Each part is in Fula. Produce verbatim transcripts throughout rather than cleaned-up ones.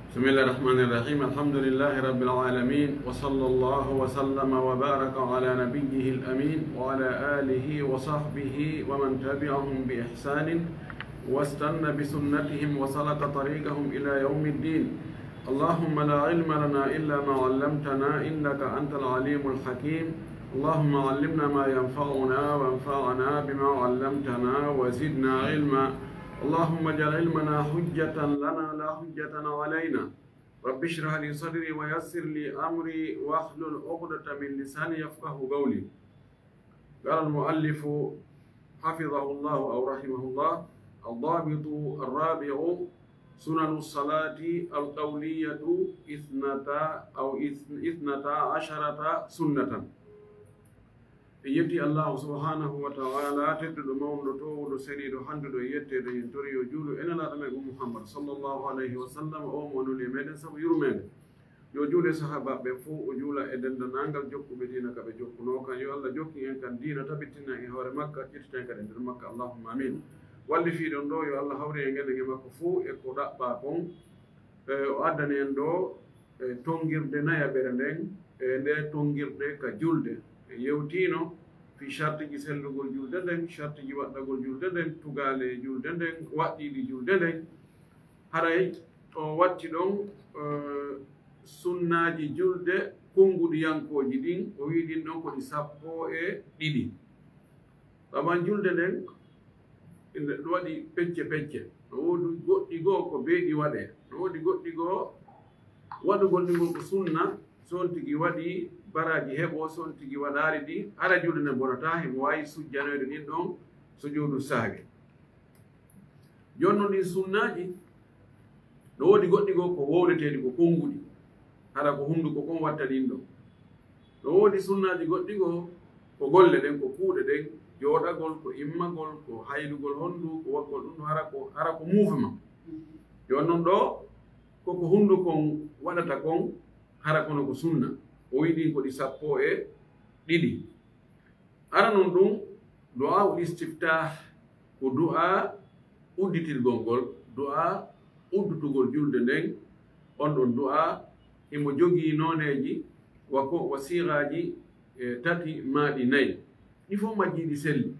بسم الله الرحمن الرحيم. الحمد لله رب العالمين، وصلى الله وسلم وبارك على نبيه الأمين وعلى آله وصحبه ومن تبعهم بإحسان واستن بسنتهم وسلك طريقهم إلى يوم الدين. اللهم لا علم لنا إلا ما علمتنا إنك أنت العليم الحكيم. اللهم علمنا ما ينفعنا وانفعنا بما علمتنا وزدنا علما. اللهم اجعل علمنا حجة لنا لا حجة علينا. رب اشرح لي صدري ويسر لي أمري واحلل عقدة من لساني يفقه قولي. قال المؤلف حفظه الله أو رحمه الله: الضابط الرابع: سنن الصلاة القولية اثنتا أو اث-، اثنتا عشرة سنة. En yetti Allahu subhanahu wa ta'ala, tedduɗo, mawnuɗo, towuɗo, seniiɗo, handuɗo e yetteede, en tori yo juulu e Nelaaɗo men Muhammad sallallahu alayhi wa sallam, o mo nuli e meɗen sabu yurmeende. Yo juulu e sahaabaaɓe ɓen fow, o juula e denndanangal jokkuɓe diina ka ɓe jokkunoo kan. Yo Allah jokkin en kan diina, tabitina en e hoore makka, ƴettita en kadi e nder makka. Allahumma amin. Wallifiiɗo on ɗo, yo Allah hawru en enen e makko fow e ko ɗaɓɓaa kon. E, o addani en ɗo, e, tonngirde nayaɓere nden, e nde tonngirde ka julde. En yewtiino fii shartiji sellugol julde nden, shartiji waɗɗagol julde nden, tugaale julde nden, waɗɗiiɗi julde nden. Haray o watti ɗon, e, sunnaaji julde konnguɗiyankooji ɗin, o wi'i ɗin ɗon ko ɗi sappo e ɗiɗi. Taman julde nden, inde ɗum waɗi pecce pecce. No woodi goɗɗi goo ko beeɗi waɗee. No woodi goɗɗi goo waɗugol ɗi ngol ko sunna, so on tigi waɗi baraaji heɓoo, so on tigi waɗaali ɗi, hara julde nden bonataa, himo waawi sujjanoyde ɗin ɗon sujoodu sahwi. Jooni non ɗin sunnaaji, no woodi goɗɗi goo ko wowleteeɗi, ko konnguɗi, hara ko hunnduko kon watta ɗin ɗon. No woodi sunnaaji goɗɗi goo ko golle ɗen, ko kuuɗe ɗen, jooɗagol, ko immagol, ko haylugol honndu, ko waggol ɗum, hara ko, hara ko mouvement. Jooni non ɗo, ko ko hunndu kon waɗata kon, hara kono ko sunna. O wi'i ɗin ko ɗi sappo e ɗiɗi. Aranun ɗum, du'aa'ul istiftah, ko du'aa udditirgol ngol, du'aa uddutugol julde nden. On ɗon du'aa himo jogii nooneeji wa ko, wa siiraaji, e, tati maa ɗi nayi. Ɗi fow majji ɗi selli.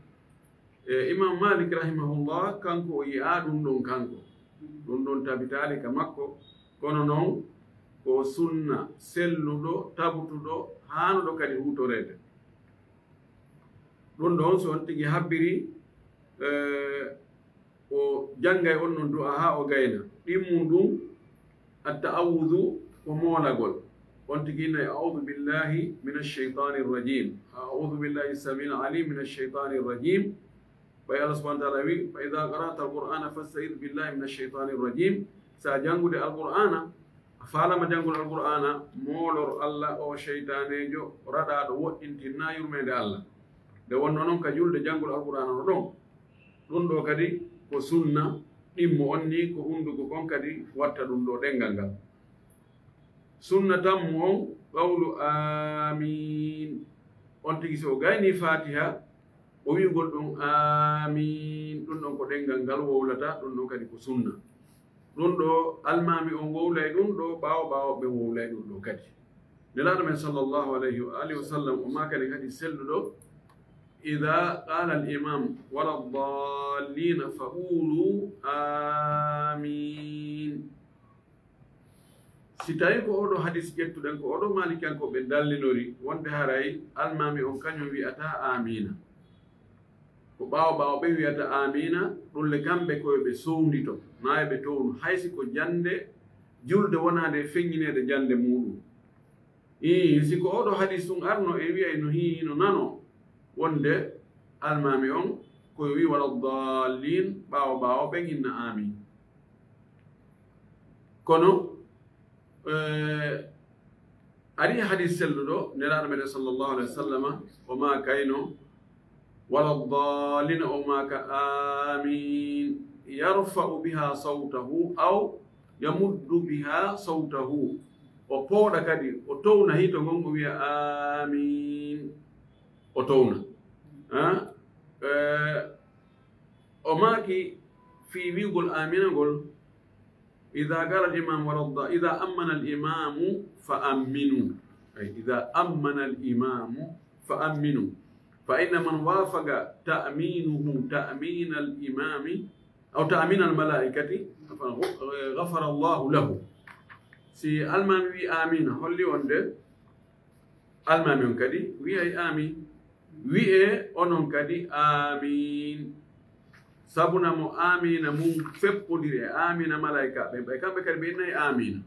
E, Imam Malik rahimahullah, kanko o yi'aa ɗum ɗon kanko. Ɗum ɗon tabitaali ka makko, kono non ko sunna selluɗo, tabutuɗo, haanuɗo kadi huutoreede. Ɗum ɗon, so on tigi habbiri, e, o janngay on ɗon du'aa haa o gayna. Ɗimmun ɗum, at-ta'awwudu ko moolagol. On tigi innay, "A'udhu billahi minash shaytanir rajim. A'udhu billahi samil alim minash shaytanir rajim." Ɓay Allah subhanahu wa ta'ala wi, "Fa idha qara'ta al-Qur'ana fasta'idh billahi minash shaytanir rajim." Sa janngude Al-Qur'aana, a faalama janngol Al-Qur'aana, moolor Allah o seytaaneejo raɗaaɗo woɗɗintinaa yurmeende Allah. Nde wonnoo non ka julde janngol Al-Qur'aana no ɗon. Ɗum ɗo kadi ko sunna, ɗimmo on ni ko hunnduko kon kadi watta ɗum ɗo ɗemngal ngal. Sunna tammu on, qawlu aamiin. On tigi so o gaynii Faatiha, o wi'ugol ɗum aamiin. Ɗum ɗon ko ɗemngal ngal wowlata, ɗum ɗon kadi ko sunna. Ɗum ɗo almaami on wowlay ɗum ɗo, ɓaawo ɓaawo ɓen wowlay ɗum ɗo kadi. Nelaaɗo men sallallahu alayhi wa alihi wa sallam o maakani kadi selluɗo, "Idha qala al-imam wala dallina fa qulu amin." Si tawi ko oɗo hadis ƴettuɗen, ko oɗo Malikiyankooɓe dallinori wonde haray almaami on kañum wi'ata amiina. Ko ɓaawo ɓaawo ɓen wi'ata amiina, ɗum le kamɓe ko yo ɓe sowndito, naa yo ɓe townu, hay si ko jannde julde wonaa nde feññineede jannde muuɗum. Ii, si ko oɗo hadis ɗum arno e wi'ay no hii, no nano, wonde almaami on ko yo wi' wala dallin, ɓaawo ɓaawo ɓen inna amin. Kono, eh, ari hadis selluɗo, Nelaaɗo meɗen sallallahu alayhi wa sallama, o maakayno, wala dallin, o maaka amin, yarfa'u biha sawtahu aw yamuddu biha sawtahu. O pooɗa kadi, o towna hito ngon, o wi'a amin, o towna. Ha? Eh, o maaki fii wi'ugol amina ngol, إذا قال الإمام ولا الض-، إذا أمن الإمام فأمنوا. أي إذا أمن الإمام فأمنوا. فإن من وافق تأمينه تأمين الإمام أو تأمين الملائكة غفر الله له. Si almaami wi aamiina, holli wonde almaami on kadi wi'ay aamiin. Wi'e onon kadi aamiin. Sabuna mo aamiina mum feppondiri e aamiina malaykaaɓe ɓen, ɓay kamɓe kadi ɓe innay aamiina.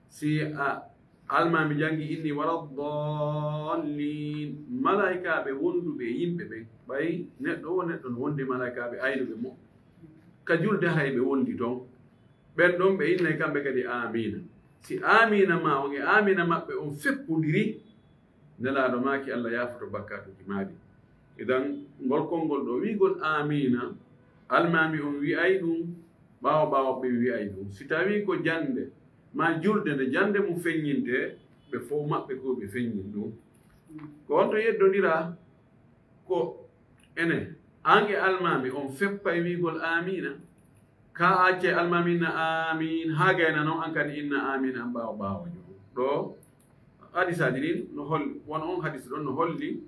Si a almaami janngi inni wala dallin, malaykaaɓe wonduɓe e yimɓe ɓen, ɓay neɗɗo o neɗɗo no wondi malaykaaɓe aynuɓe mo, ka julde hay ɓe wondi ton. Ɓen ɗon ɓe innay kamɓe kadi aamiina. Si aamiina ma on e aamiina maɓɓe on feppondiri, Nelaaɗo maaki Alla yaafoto bakkaatuuji maa ɗin. Idan, ngol konngol ɗoo wi'gol aamiina, almaami on wi'ay ɗum, ɓaawo ɓaawo ɓe wi'ay ɗum. Si tawii ko jannde maa julde nde jannde mum feññintee, ɓe fow maɓɓe ko ɓe feññin ɗum. Ko on to yeddondiraa, ko enen, an e almaami on feppay wi'gol aamiina. Ka a accay almaami inna aamiin, haa gayna non an kadi inna aamiin an ɓaawo ɓaawo jom. Ɗoo hadisaaji ɗin no holli, wano on hadis ɗon no holli,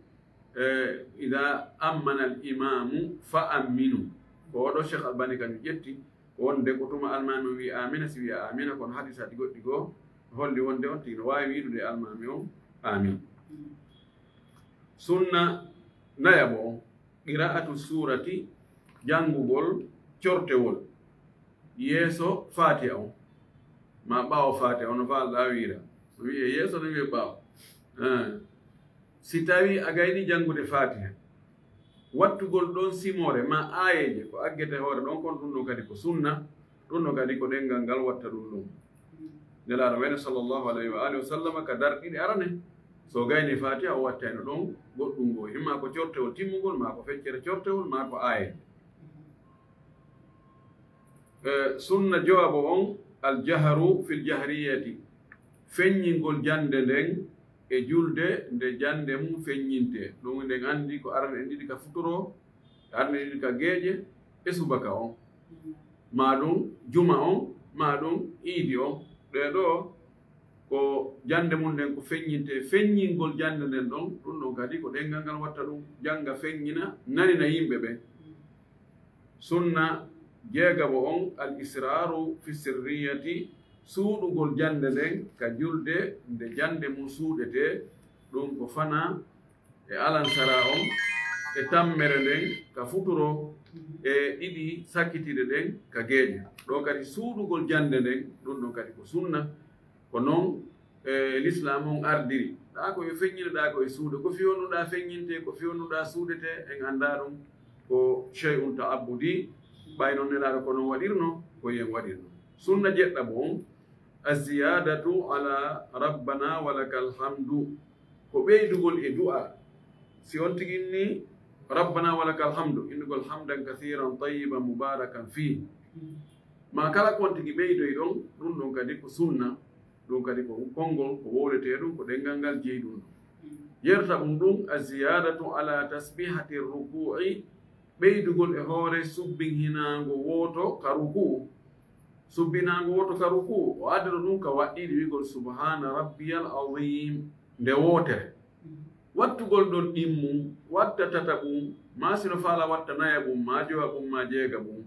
eh, "Idaa ammana al imaamu fa amminu." Ko oo ɗoo Cheikh Albani kañum ƴetti, wonde ko tuma almaami on wi'i aamiina, si wi'a aamiina, kono hadisaaji goɗɗi goo no holli wonde on tigi no waawi wi'ude almaami on aamiin. Sunna nayaɓo on, qiraa'atu suurati, janngugol cortewol yeeso Faatiha on, maa ɓaawo Faatiha on, no faalɗaa wi'ira. No wi'ee yeeso, no wi'ee ɓaawo. Eh. Si tawii a gayni janngude Faatiha, wattugol ɗon simoore maa aayeeje ko aggete hoore ɗon kon, ɗum ɗon kadi ko sunna, ɗum ɗon kadi ko ɗenngal ngal watta ɗum ɗon. Nelaaɗo meɗen sallallahu alayhi wa alihi wa sallama ka darɗiɗe arane, so gayni Faatiha o wattayno ɗon goɗɗum ngoo, imma ko cortewol timmungol, maa ko feccere cortewol, maa ko aayeeje. Eh, sunna jowaɓo on, al jahru fil jahriyati, feññingol jannde nden e julde nde jannde mum feññintee. Ɗum eɗen anndi ko arane en ɗiɗi ka futuro, arane en ɗiɗi ka geeƴe, e subaka on, maa ɗum juma on, maa ɗum iidi on. Ɗee ɗoo ko jannde mum nden ko feññintee, feññingol jannde nden ɗon, ɗum ɗon kadi ko ɗenngal ngal watta ɗum, jannga feññina, nanina yimɓe ɓen. Sunna jeegaɓo on, al israaru fi sirriyati, suuɗugol jannde nden ka julde nde jannde mum suuɗetee, ɗum ko fana e alansara on, e tammere nden ka futuro, e ɗiɗi sakkitiiɗe ɗen ka geeƴe. Ɗoo kadi suuɗugol jannde nden, ɗum ɗon kadi ko sunna. Ko non, eh, Lislaam on ardiri. Ɗaa ko yo feññineɗaa ko e suuɗe. Ko fii honɗun ɗaa feññintee, ko fii honɗun ɗaa suuɗetee, en anndaa ɗum. Ko shay'un ta'abbudi, ɓay non Nelaaɗo ko non waɗirno, ko yen waɗirno. Sunna jeɗɗaɓo on, az-ziyaadatu ala rabbana wa lakal hamdu. Ko ɓeydugol e du'a. Si on tigi inni, "Rabbana wa lakal hamdu," innugol, "Hamdan kathiran tayyiban mubarakan fii." Maa kala ko on tigi ɓeydoy ɗon, ɗum ɗon kadi ko sunna, ɗum kadi ko konngol, ko wowletee ɗum, ko ɗenngal ngal jeyi ɗum ɗon. Yerta ɗum ɗum, az-ziyaadatu ala tasbihati rukuu'i, ɓeydugol e hoore subbinhinaango wooto ka rukuu'u. Subbinaango wooto ka rukuu'u, o addano ɗum ka waɗɗiiɗi wi'gol, "Subhaana rabbiyal aziim," nde wootere. Wattugol ɗon ɗimmum, watta tataɓum, maa si no faala watta nayaɓum, maa jowaɓum, maa jeegaɓum.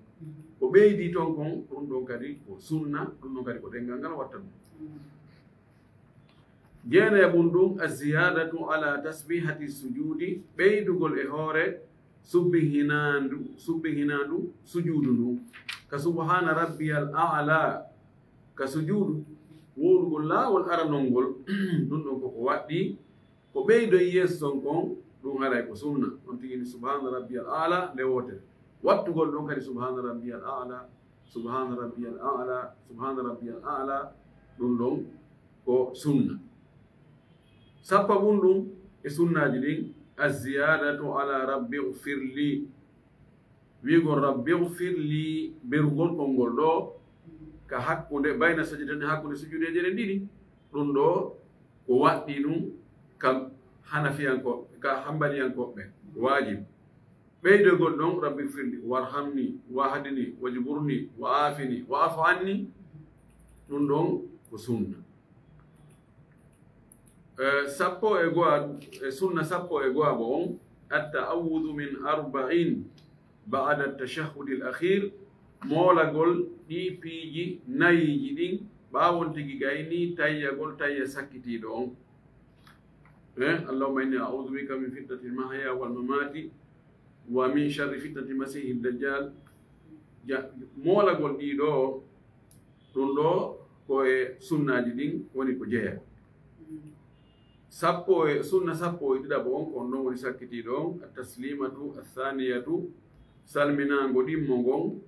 Ko ɓeydii ton kon, ɗum ɗon kadi ko sunna, ɗum ɗon kadi ko ɗenngal ngal watta ɗum. Jeenayaɓum ɗum, az-ziyaadatu ala tasbihati sujuudi, ɓeydugol e hoore subbihinaandu, subbihinaandu sujuudu ndu. Ka subhaana rabbiyal a'la, ka sujuudu, wowlugol laawol aranol ngol, ɗum ɗon koko waɗɗii, ko ɓeydoy yeeso ton kon, ɗum haray ko sunna. On tigi ni subhaana rabbiyal a'la nde wootere. Wattugol ɗon kadi subhaana rabbiyal a'la, subhaana rabbiyal a'la, subhaana rabbiyal a'la, ɗum ɗon ko sunna. Sappaɓun ɗum e sunnaaji ɗin, az-ziyaadatu ala rabbi ghfirli. Wi'gol rabbi ghfirli, berugol konngol ɗoo ka hakkunde, bayna sajdatayni, hakkunde sujuudeeje ɗen ɗiɗi. Ɗum ɗoo ko waɗɗii ɗum ka Hanafiyankooɓe, ka Hambaliyankooɓe, waajib. Ɓeydogol ɗon, "Rabbi firli, warhamni, wahdini, wajburni, wa aafini, wa'fu anni." Ɗum ɗon ko sunna. Eh, sappo e go'a, e sunna sappo e go'a bo on, at-ta'awwudu min arba'in ba'da at-tashahhudil akhir, moolagol ɗi piiji nayiiji ɗin, ɓaawon tigi gayni tayyagol tayya sakkitiiɗo on. Eh, Allahumma inni a'udhu bika min fitnatil mahya wal mamati wa min sharri fitnatil masihid dajjal. Ja-, moolagol ɗiɗo, ɗum ɗo ko e sunnaaji ɗin woni ko jeyaa. Sappo e, sunna sappo e ɗiɗaɓo on, ko on ɗon woni sakkitiiɗo on, at-taslimatu, at-thaniyatu, salminaango ɗimmo ngon,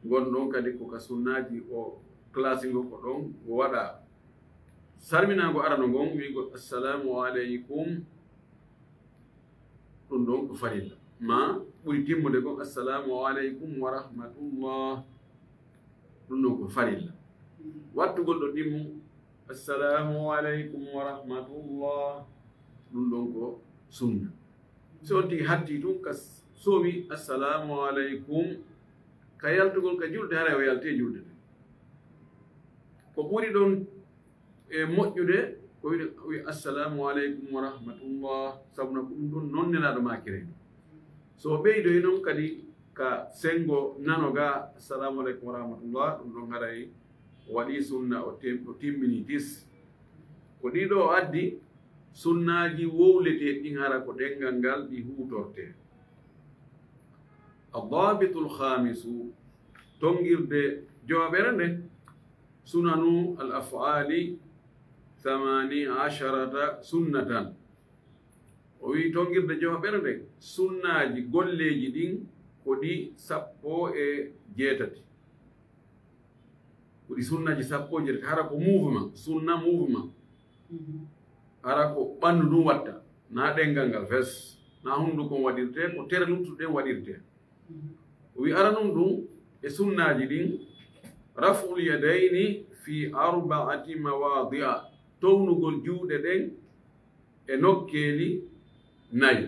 ngon ɗon kadi ko ka sunnaaji o classe ngo ko ɗon o waɗa. Salminaango arano ngon, wi'go, "Assalamu aleykum." Ɗum ɗon ko farilla. Ma ɓuri timmude kon, "Assalamu aleykum wa rahmatullah." Ɗum ɗon ko farilla. Wattugol ɗo ɗimmo, "Assalamu aleykum wa rahmatullah." Ɗum ɗon ko sunna. So on tigi hatti tun ka s-, soomi, "Assalamu aleykum," ka yaltugol ka julde, haray o yalti e julde nde. Ko ɓuri ɗon e moƴƴude ko wi'ude, wi'a, "Assalamu aleykum wa rahmatullah," sabu na ko ɗum ɗon non Nelaaɗo maakiri. So o ɓeydoyi non kadi ka senngo nano ga, "Assalamu aleykum wa rahmatullah," ɗum ɗon haray o waɗi sunna, o tem-, o timmini tis. Ko ɗiɗo o addi, sunnaaji wowleteeɗi ɗin hara ko ɗenngal ngal ɗi huutortee. Ad-daabitul khaamisu, tonngirde jowaɓere nde, sunanu al-af'aali thamaani asharata sunnatan. O wi'i tonngirde jowaɓere nde, sunnaaji golleeji ɗin ko ɗi sappo e jeetati. Ko ɗi sunnaaji sappo e jeetati, hara ko mouvement, sunna mouvement. Hara ko ɓanndu ndun watta, na ɗenngal ngal fes, na hunduko on waɗirtee, ko tere luttuɗe ɗen waɗirtee. O wi'i aranun ɗun e sunnaaji ɗin, raf'ul yadayni fi arba'ati mawaadi'a, townugol juuɗe ɗen e nokkeeli nayi.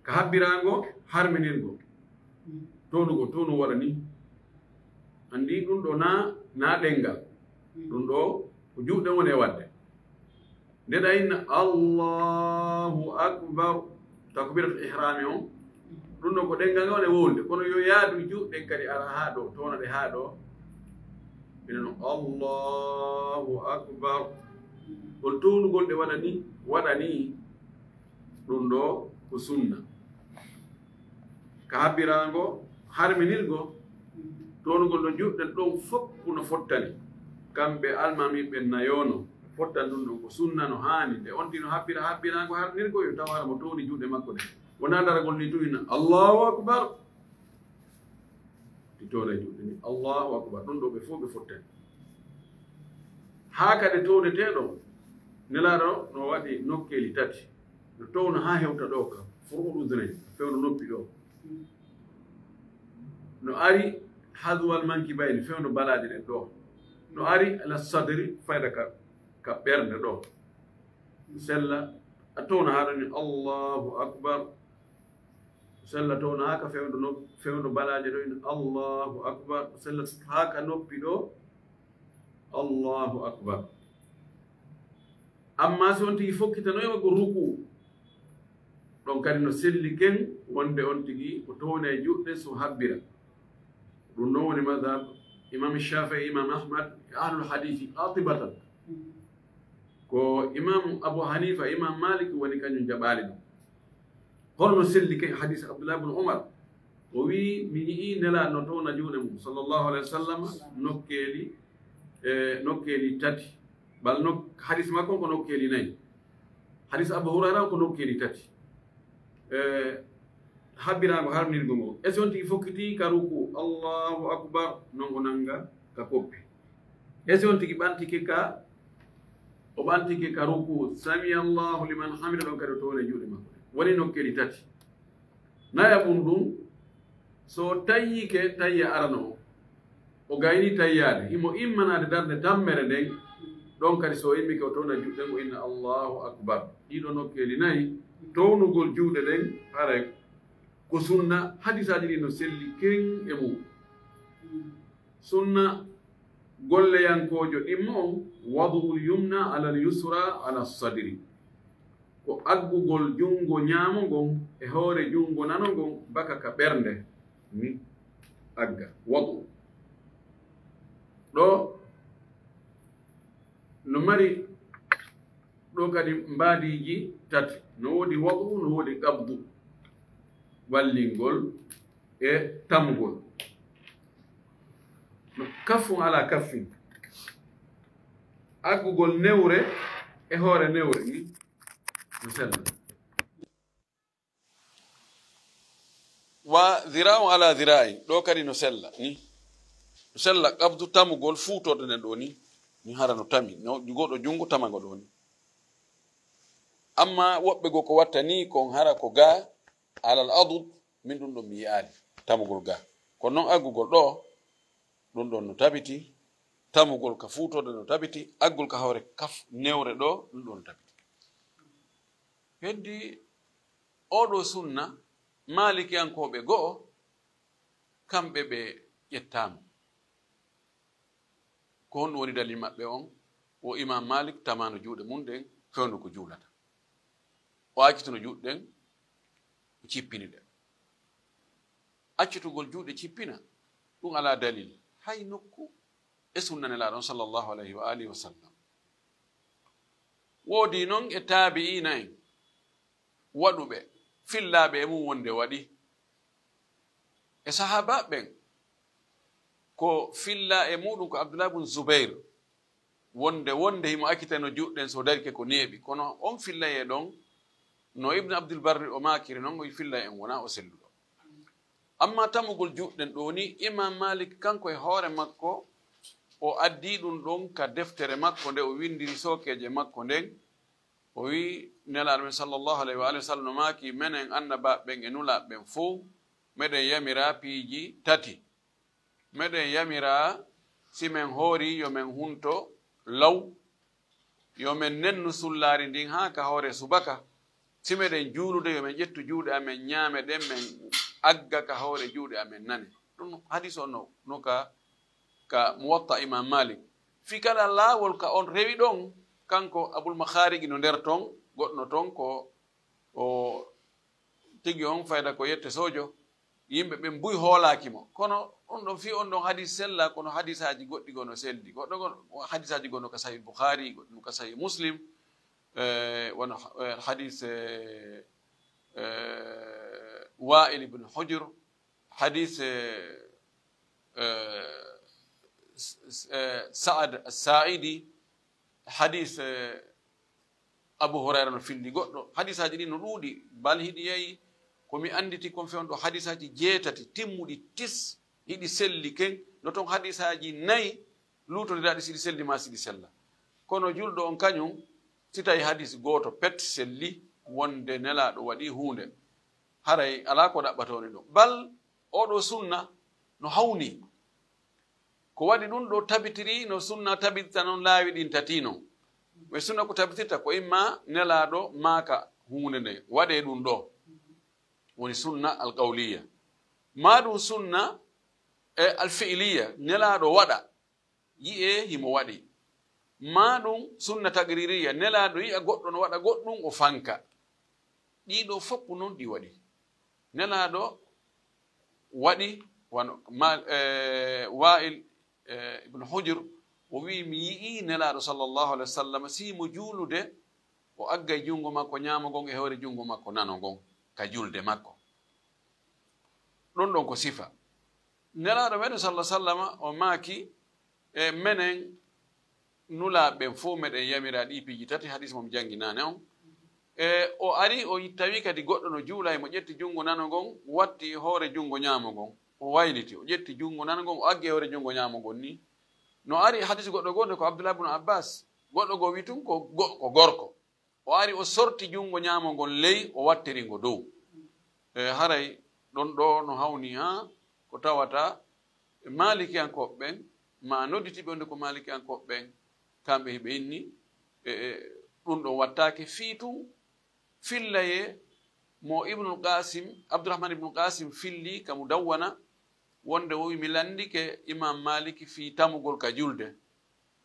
Ka habbiraango, harminirgo. Townugol, townu waɗa ni. Anndi ɗum ɗo na, na ɗenngal. Ɗum ɗo ko juuɗe woni e waɗde. Nde ɗa inna Allahu Akbar, takbiratul ihrami on, ɗum ɗo ko ɗenngal ngal woni e wowlde. Kono yo yaadu juuɗe ɗen kadi ara haa ɗo, towna ɗe haa ɗo. Minen no Allahu Akbar. Ngol townugol ɗe waɗa ni, waɗa ni. Ɗum ɗo ko sunna. Ka habbiraango, harminirgo, townugol no juuɗe ɗen ɗon fof no fottani. Kamɓe almaami ɓen nayo no fottani ɗum ɗon ko sunna no haani. Nde on tigi no habbira, habbiraango harminirgo, yo taw hara mo towni juuɗe makko ɗe. Wonaa daragol ni tun inna, "Allahu Akbar." Ti towna juuɗe ni, "Allahu Akbar." Ɗum ɗo ɓe fof ɓe fottani. Haa kadi towneteeɗo, Nelaaɗo no waɗi nokkeeli tati. No towna haa hewta ɗo ka, furu'ul udunayn, fewndo noppi ɗo. No ari hadwal mankibayni, fewndo balaaje ɗen ɗo. No ari ala sadri, fayda ka, ka ɓernde ɗo. Sella, a towna haa ɗo ni, "Allahu Akbar." Sella towna haa ka fewndo nop-, fewndo balaaje ɗo, inna, "Allahu Akbar." Sella haa ka noppi ɗo, "Allahu Akbar." Amma si on tigi fokkitanoyima ko ruku, ɗon kadi no selli ken wonde on tigi ko towna e juuɗe so habbira. Ɗum ɗon woni madhab Imam Shafi'i, Imam Ahmad, e ahlul hadisi qatibatan. Ko Imam Abu Hanifa, Imam Malik woni kañum jaɓaali ɗum. Kono no selli ken hadis Abdullah ibn Umar, o wi'i, mi yi'i Nelaaɗo no towna juuɗe mum, sallallahu alayhi wa sallam, nokkeeli, e, nokkeeli tati. Bal nok-, hadis makko ko nokkeeli nayi. Hadis Abu Hurayra ko nokkeeli tati. E, habbiraango harminirgo ngo. E si on tigi fokkiti ka ruku, Allahu Akbar, non o nanga ka koppi. E si on tigi ɓantike ka, o ɓantike ka ruku, "Sami Allahu liman hamida," ɗon kadi o towna juuɗe makko. Woni nokkeeli tati. Nayaɓun ɗum, so tayyike tayya arano o, o gayni tayyaade, himo immanaade darnde tammere nden, ɗon kadi so immike o towna juuɗe ɗen o inna Allahu Akbar. Ɗiɗo nokkeeli nayi, townugol juuɗe ɗen, haray ko sunna, hadisaaji ɗi no selli ken e mum. Sunna Golleyankoojo ɗimmo on, wadu'ul yumna alal yusra ala sadri. Ko aggugol junngo ñaamo ngon e hoore junngo nano ngon baka ka ɓernde, ni agga. Wadu. Ɗo no mari, ɗo kadi mbaadiiji tati. No woodi wadu, no woodi qabdu. Wallingol e tamugol. No kaffun ala kaffin. Aggugol newre e hoore newre, ni no sella. Wa dhira'un ala dhira'in, ɗo kadi no sella, ni. No sella qabdu tamugol fuutorde nden ɗo ni. Ni hara no tami, no goɗɗo junngo tama ngo ɗo ni. Amma woɓɓe goo ko watta ni kon hara ko ga alal adud, min ɗum ɗon mi yi'aali tamugol ga. Kono non aggugol ɗo, ɗum ɗon no tabiti, tamugol ka fuutorde no tabiti, aggol ka hoore kaf newre ɗo, ɗum ɗon no tabiti. Heddi oɗo sunna, Maalikiyankooɓe go'o, kamɓe ɓe ƴettaama. Ko honɗum woni dalil maɓɓe on? Wo Imam Malik tamano juuɗe mum ɗen, fewndo ko juulata. O accituno juuɗe ɗen, o cippini ɗe. Accitugol juuɗe cippina, ɗum alaa dalil. Hay nokku e sunna Nelaaɗo on sallallahu alayhi wa alihi wa sallam. Woodi non e taabi'iina en waɗuɓe, fillaaɓe e mum wonde waɗi. E sahaabaaɓe ɓen, ko filla e muɗum ko Abdullah bun Zubair, wonde, wonde himo accitano juuɗe ɗen so darike ko neeɓi. Kono on fillay e ɗon, no Ibn Abdul Barri o maakiri non, o fillay en wona o selluɗo. Amma tamugol juuɗe ɗen ɗo ni, Imam Malik kanko e hoore makko, o addi ɗum ɗon ka deftere makko nde o windiri sookeeje makko nden. O wi'i, Nelaaɗo men sallallahu alayhi wa alihi wa sallam no maaki, menen annabaaɓe ɓen e nulaaɓe ɓen fow, meɗen yamiraa piiji tati. Meɗen yamiraa, si men hoori, yo men hunto law, yo men nennu sullaari ndin haa ka hoore subaka. Si meɗen juulude, yo men ƴettu juuɗe amen ñaame ɗen, men agga ka hoore juuɗe amen nane. Ɗum hadis on no, no ka, ka Muwatta Imam Malik. Fii kala laawol ka on rewi ɗon, kanko Abul Makhariji no nder ton, goɗɗo no ton ko o tigi on fayda ko yette sojo, yimɓe ɓen buy hoolaaki mo. Kono on ɗon fii on ɗon hadis sella, kono hadisaaji goɗɗi goo no selli. Goɗɗo goo, hadisaaji goo no ka Sahih Bukhari, goɗɗi no ka Sahih Muslim, eh, wano, eh, hadis, eh, eh, Wa'il ibn Hujr, hadis, eh, eh, s-, s-, eh, Sa'ad As-Sa'idi, hadis, eh, Abu Hurayra no filli goɗɗo. Hadisaaji ɗin no ɗuuɗi, bal hiɗi yahi, ko mi annditi kon fewndo hadisaaji jeetati timmuɗi tis, hiɗi selli ken, no ton hadisaaji nayi luutondiraaɗi si ɗi selli maa si ɗi sella. Kono julɗo on kañum, si tawi hadis gooto pet selli, wonde Nelaaɗo waɗi huunde, haray alaa ko ɗaɓɓatoo ni ɗum. Bal, oo ɗoo sunna no hawni. Ko waɗi ɗum ɗoo tabitiri no sunna tabitita non laawi ɗin tati non. Ɓe sunna ko tabitirta ko imma Nelaaɗo maaka huunde nde, waɗee ɗum ɗoo. Woni sunna alqawliya. Maa ɗum sunna, e, alfi'liya, Nelaaɗo waɗa. Yi'ee himo waɗi. Maa ɗum sunna taqririya, Nelaaɗo yi'a goɗɗo no waɗa goɗɗum, o fanka. Ɗii ɗoo fof noon ɗi waɗi. Nelaaɗo waɗi, wano ma-, eh, Wa'il, eh, ibn Hujr, o wi'i, mi yi'ii Nelaaɗo sallallahu alaihi wasallam, si mo juulude, o aggay junngo makko ñaamo ngon e hoore junngo makko nano ngon, ka julde makko. Ɗum ɗon ko sifa. Nelaaɗo meɗen sallallahu alaihi wasallam, o maaki, e menen nulaaɓe ɓen fof meɗen yamiraa ɗii piiji tati, hadis mo mi janngi naane on. E o ari, o tawi kadi goɗɗo no juula, mo ƴetti junngo nano ngon, watti hoore junngo ñaamo ngon, o wayliti, o ƴetti junngo nano ngon, o aggi hoore junngo ñaamo ngon ni. No ari hadis goɗɗo gooto ko Abdullah ibn Abbas, goɗɗo goo wi tun ko go-, ko gorko. O ari, o sorti junngo ñaamo ngon ley, o wattiri ngo dow. E haray ɗon ɗoo no hawni haa ko tawata Maalikiyankooɓe ɓen, maa nodditiiɓe wonde ko Maalikiyankooɓe ɓen, kamɓe hiɓe inni, e, e, ɗum ɗon wattaake fii tun fillayee mo Ibnul Qaasim, Abdurrahman Ibnul Qaasim filli ka Mudawwana, wonde o wi mi lanndike Imam Maliki fii tamugol ka julde.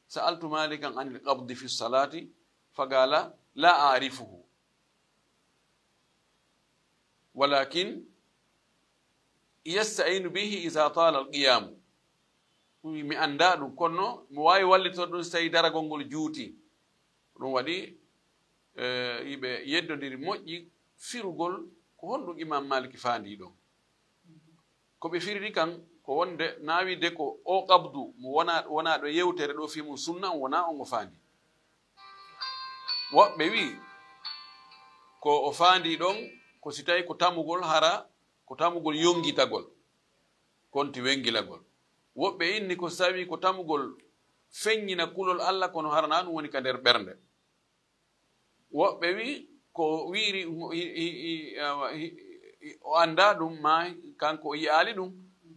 Sa'altu Malikan anil qabdi fi salati, faqala la a'rifuhu. Walakin yasta'inu bihi iza tala al-qiyamu. Mi annda ɗum, kono mi waawi wallitorde ɗum si tawi daragol ngol juuti. Ɗum waɗi, eh, yiɓe yeddondiri moƴƴi firugol ko honɗum Imam Maliki faandi ɗon. Ko ɓe firiri kan ko wonde naawide ko o qabdu mo wona, wona ɗo yewtere ɗo fii mum sunna on wona on o faandi. Woɓɓe wi ko o faandi ɗon ko si tawi ko tamugol hara, ko tamugol yongitagol, konti wengilagol. Woɓɓe inni ko si tawi ko tamugol feññina kulol Allah, kono hara na ɗum woni ka nder ɓernde. Woɓɓe wi ko wiiri, i, i, i, awa, i, i, o annda ɗum, ma kanko o yi'aali ɗum,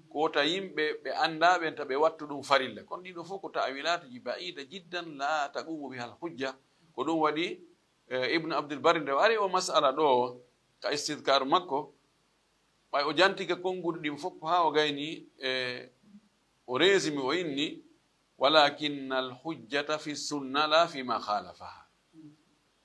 ko wota yimɓe ɓe annda ɓen ta ɓe wattu ɗum farilla. Kono ɗiɗo fof ko ta'wilaatuji ba'iida jiddan la taqumu bihal hujja. Ko ɗum waɗi, eh, Ibn Abdul Barri nde o ari o mas'ala ɗo ka istidkar makko, ɓay o jantike konnguɗi ɗin fof haa o gayni, eh, o résumé o inni, walakinna al hujjata fi sunna la fi ma khalafaha.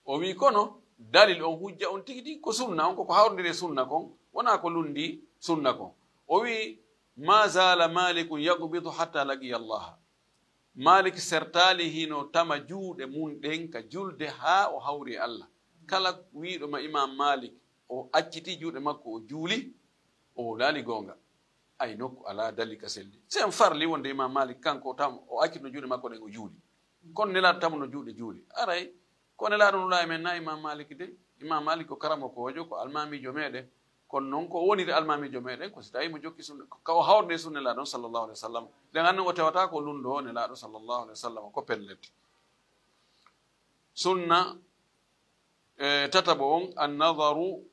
O wi kono dalil on, hujja on tigi tigi ko sunna on, koko hawrondiri e sunna kon, wona ko lundi sunna kon. O wi ma zala malikun yaqbidu hatta laqiya Allah. Malik sertaali hino tama juuɗe mum ɗen ka julde haa o hawri e Allah. Kala wiiɗo ma Imam Malik o acciti juuɗe makko o juuli, o wowlaali goonga. Ay nokku alaa dalil ka selli. Sen farli wonde Imam Malik kanko tam o accitno juuɗe makko ɗen o juuli. Kono Nelaaɗo tamuno juuɗe juuli. Aray, ko Nelaaɗo nulaa e men na Imam Malik de. Imam Malik ko karamokoojo, ko almaamiijo meɗen. Kono non ko woniri almaamiijo meɗen, ko si tawi mo jokki sunna, ka o hawrde sunna Nelaaɗo on sallallahu alaihi wasallam. Nden annan o tewata ko lundo Nelaaɗo sallallahu alaihi wasallam, ko pellet. Sunna, eh, tataɓo on, an-nazaru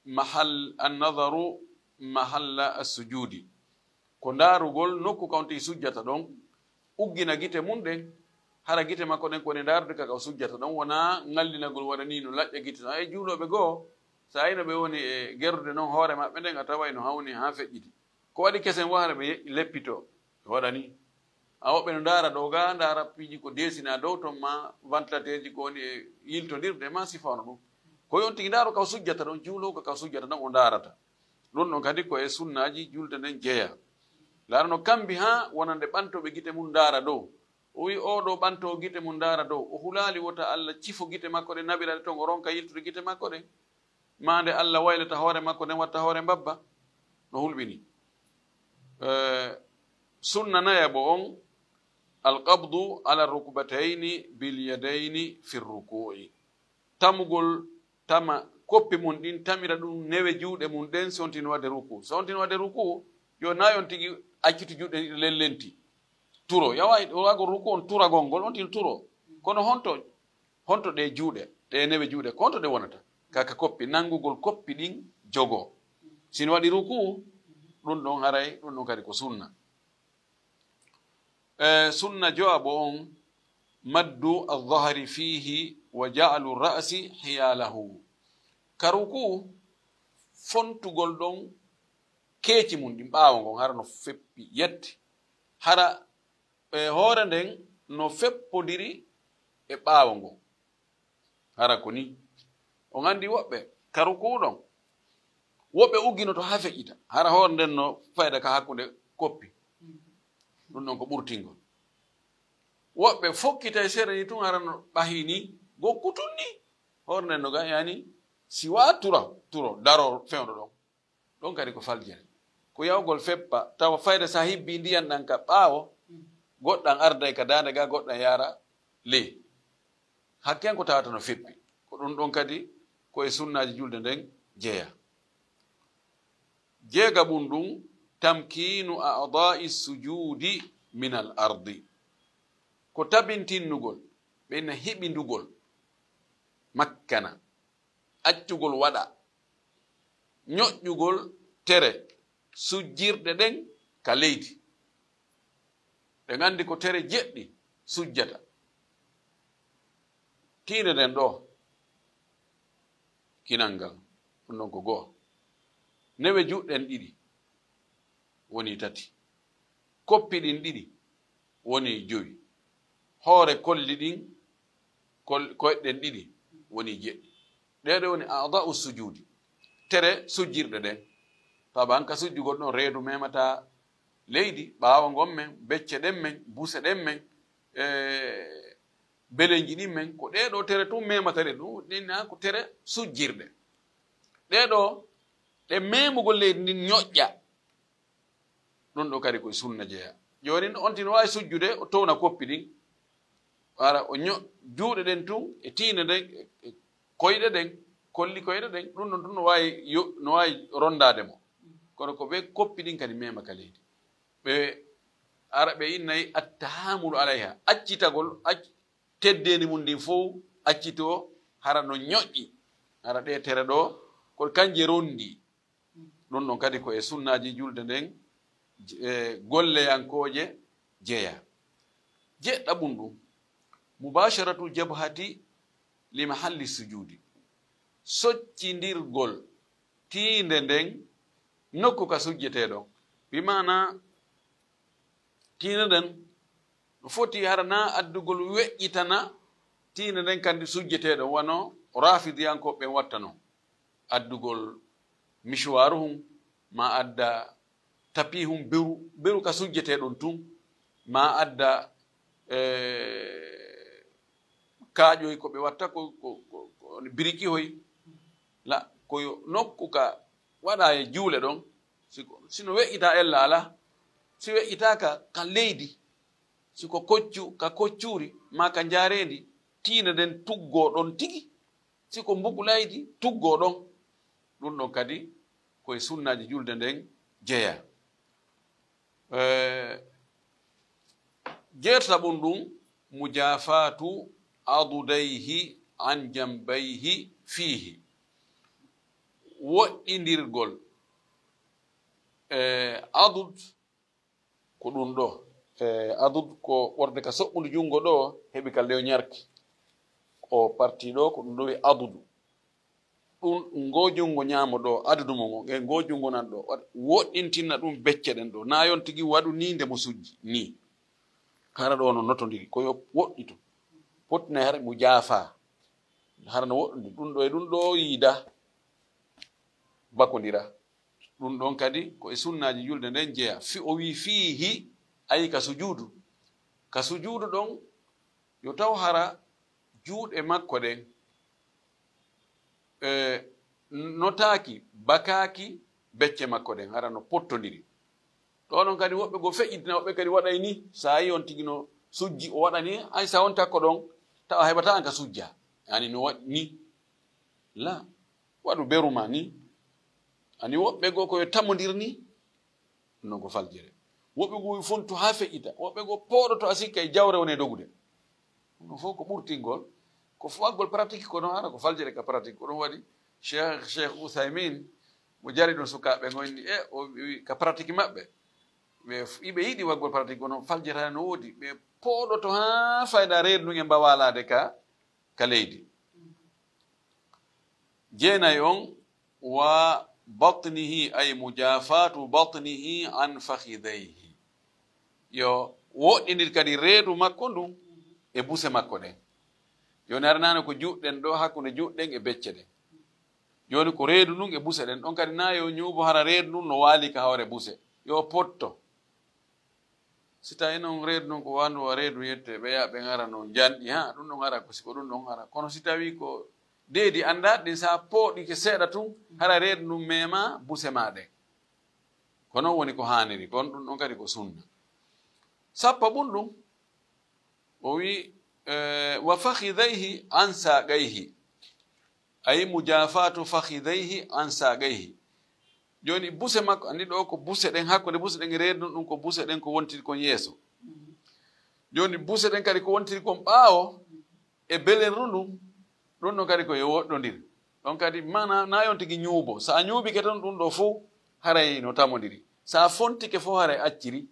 mahal-, an-nazaru mahalla as-sujudi. Ko ndaarugol nokku ka on tigi sujjata ɗon, uggina gite mum ɗen, hara gite makko ɗen ko ɗe ndaarude ka, ka o sujjata ɗon, wonaa ngallinagol waɗa ni no laƴƴa gite ɗon. Ay, juulooɓe goo, so a yino ɓe woni e gerdude non hoore maɓɓe nden, a taway no hawni haa feƴƴiti. Ko waɗi kesen wo hara ɓe yeƴƴi leppito, ɓe waɗa ni. A woɓɓe no ndaara ɗo ga, ndaara piiji ko desina dow ton, ma ventilateur ji ko woni e yiltondirde, ma sifano ɗum. Ko yon tigi ndaaru ka o sujjata ɗon, juuloowo ka o sujjata ɗon o ndaarata. Ɗum ɗon kadi ko e sunnaaji julde nden jeya. Laarano kambi haa wonande ɓantooɓe gite mum ndaara dow. O wi, "Oo ɗoo ɓantoowo gite mum ndaara dow." O hulaali wota Allah cifo gite makko ɗen, naɓira ɗe ton, o ronka yiltude gite makko ɗen. Maa nde Allah waylata hoore makko nden, watta hoore mbabba. No hulɓini. Eh, sunna nayaɓo on, alqabdu ala rukbatayni bil yadayni fi ruku'i. Tamugol tama koppi mum ɗin, tamira ɗum newe juuɗe mum ɗen, so on tino waɗde ruku. So on tino waɗde ruku, yo na on tigi accitu juuɗe ɗiɗi lellenti. Turo. Yawa, o wago ruku on turagol ngol, on tino turo. Kono honto, honto ɗe juuɗe, ɗe newe juuɗe, ko honto ɗe wonata? Kaka koppi, nangugol koppi ɗin jogo. Si no waɗi ruku, ɗum ɗon haray, ɗum ɗon kadi ko sunna. Eh, sunna jowaɓo on, maddu adh-dhahri fihi wa ja'lu ra'si hiyalahu. Ka ruku, fontugol ɗon keeci mum ɗin ɓaawo ngon, hara no feppi yetti. Hara, eh, hoore nden no feppodiri e ɓaawo ngon. Hara ko ni. On anndi woɓɓe, ka ruku ɗon, woɓɓe ugginoto haa feƴƴita. Hara hoore nden no fayda ka hakkunde koppi. Ɗum ɗon ko ɓurtingol. Woɓɓe fokkitay sere ni tun, hara no ɓahi ni, gokkutun ni. Hoore nden no ga, yani, si wa tura, turo, daro fewndo ɗon. Ɗon kadi ko faljere. Ko yawgol feppa, tawa fayda sa hibbi ndiyan ɗan ka ɓaawo, goɗɗan arday ka daande ga, goɗɗan yaara ley. Hakken ko tawata no feppi. Ko ɗum ɗon kadi ko e sunnaaji julde nden jeya. Jeegaɓun ɗum, tamkiinu a'daa'i sujuudi min al ardi. Ko tabintinnugol, ɓe na hiɓindugol, makkana, accugol waɗa, ñoƴƴugol tere sujjirɗe ɗen ka leydi. Ɓe nganndi ko tere jeɗɗi sujjata. Tiinde nden ɗo, kinal ngal, ɗum ɗon ko goo. Newe juuɗe ɗen ɗiɗi. woni tati. Koppi ɗin ɗiɗi woni jowi. Hoore kolli ɗin, kol-, koyɗe ɗen ɗiɗi woni jeɗɗi. Ɗee ɗoo woni a'da'u sujuudi. Tere sujjirɗe ɗen. Taban ka sujjugol ɗon reedu memata leydi, ɓaawo ngon men, becce ɗen men, buse ɗen men, e belenji ɗin men, ko ɗee ɗoo tere tun memata reedu, ɗin na ko tere sujjirɗe. Ɗee ɗoo, ɗe memugol leydi ndin ñoƴƴa. Ɗun ɗoo kadi ko e sunna jeyaa. Jooni on tigi no waawi sujjude, o towna koppi ɗin. Hara o ño-, juuɗe ɗen tun, e tiinde ɗen, e, e koyɗe ɗen, kolli koyɗe ɗen, ɗun ɗon tun no waawi yo-, no waawi rondaade mo. Kono ko ɓe koppi ɗin kadi mema ka leydi. Ɓe ara ɓe innay attahamulu alayha, accitagol, acc-, teddeendi mun ndin fow, accitoo, hara no ñoƴƴi. Hara ɗee tere ɗoo, ko kanje rondi. Ɗun ɗon kadi ko e sunnaaji julde nden, e golleyankooje jeyaa. Jeɗɗaɓun ɗun, mubasharatu jabhati li mahalli sujuudi. Soccindirgol tiinde nden nokku ka sujjetee ɗon. Bi maana, tiinde nden no foti hara na addugol weƴƴitana tiinde nden kandi sujjetee ɗon, wano rafidiyankooɓe ɓen watta non. Addugol misuwaaruhun, ma adda tapihun beru, beru ka sujjetee ɗon tun, ma adda, eh, kaaƴoy ko ɓe watta ko, ko, ko, ko birikihoy. La, ko yo nokku ka waɗa e juule ɗon, si ko, si no weƴƴita ella ala, si weƴƴitaaka ka leydi, si ko koccu, ka koccuuri, ma ka njaareendi, tiinde nden tuggoo ɗon tigi, si ko mbukulaydi, tuggoo ɗon. Ɗun ɗon kadi ko e sunnaaji julde nden jeyaa. Eh, jeertaɓun ɗun, mujafaatu adudayhi an jambayhi fiihi. Woɗɗindirgol, eh, adud ko ɗun ɗoo. Eh, adud ko ɓorde ka soɓɓundu junngo ɗoo, heɓi ka lew ñarki. O parti ɗoo, ko ɗun ɗoo wi'ee adudu. Ɗun, ngoo junngo ñaamo ɗoo, adudu mo ngo, e ngoo junngo nano ɗoo, waɗ-, woɗɗintina ɗun becce ɗen ɗoo. Na yon tigi waɗu nii nde mo sujji, nii. Hara ɗoo no notondiri, ko yo woɗɗitu. Pottinay hara mo jaafaa. Hara no woɗɗondiri. Ɗun ɗoo e ɗun ɗoo yiida, bakondira. Ɗun ɗon kadi ko e sunnaaji julde nden jeyaa. Fi-, o wi'i fiihi, ayi ka sujuudu. Ka sujuudu ɗon, yo taw hara juuɗe makko ɗen, e, notaaki, bakaaki becce makko ɗen, hara no pottondiri. Ɗoo non kadi woɓɓe goo feƴƴitina, woɓɓe kadi waɗay ni, so a yi'i on tigi no sujji, o waɗa ni, hay so a wontii hakko ɗon, tawa heɓataa an ka sujjaa. Yaani no waɗi ni. La, waɗu beru maa ni. Ani woɓɓe goo ko yo tamondir ni, no ko faljere. Woɓɓe goo fontu haa feƴƴita, woɓɓe goo pooɗoto a sikka e jawre woni e dogude. Ɗun fof ko ɓurtingol, ko fawagol pratique ko non, hara ko faljere ka pratique. Ko ɗun waɗi Cheikh, Cheikh Uthaymin, mo jari ɗun sukaaɓe ngon ni, e o wi ka pratique maɓɓe. Ɓe f-, iɓe yiɗi waɗgol pratique kono faljere no woodi. Ɓe pooɗoto haa fayda reedu ndun e mbaawa laade ka, ka leydi. Jeenay on, wa batnihi, ay mujafaatu batnihi an fakhidayhi. Yo woɗɗindir kadi reedu makko ndun e buse makko ɗen. Jooni hara naane ko juuɗe ɗen ɗoo, hakkunde juuɗe ɗen e becce ɗen. Jooni ko reedu ndun e buse ɗen. Ɗon kadi na yo ñuubo hara reedu ndun no waali ka hoore buse. Yo potto. Si tawii non reedu ndun ko wandu wa reedu yette, ɓe yaa ɓe ngara no njanɗi, ha, ɗun ɗon hara ko siko ɗun ɗon hara. Kono si tawii ko deedi anndaa ɗin, sa pooɗike seeɗa tun, hara reedu ndun mema buse maa ɗen. Ko non woni ko haaniri, kono ɗun ɗon kadi ko sunna. Sappaɓun ɗun, o wi, eh, wa fakhidayhi an saqayhi. Ay mujafaatu fakhidayhi an saqayhi. Jooni buse makko, anndi ɗoo ko buse ɗen, hakkunde buse ɗen e reedu ndun ko buse ɗen ko wontiri kon yeeso. Jooni buse ɗen kadi ko wontiri kon ɓaawo e belenru ndun, ɗun ɗon kadi ko yo woɗɗondir. Ɗon kadi mana na yon tigi ñuubo. Sa ñuubike ton ɗun ɗoo fow, haray no tamondiri. Sa fontike fow, haray acciri.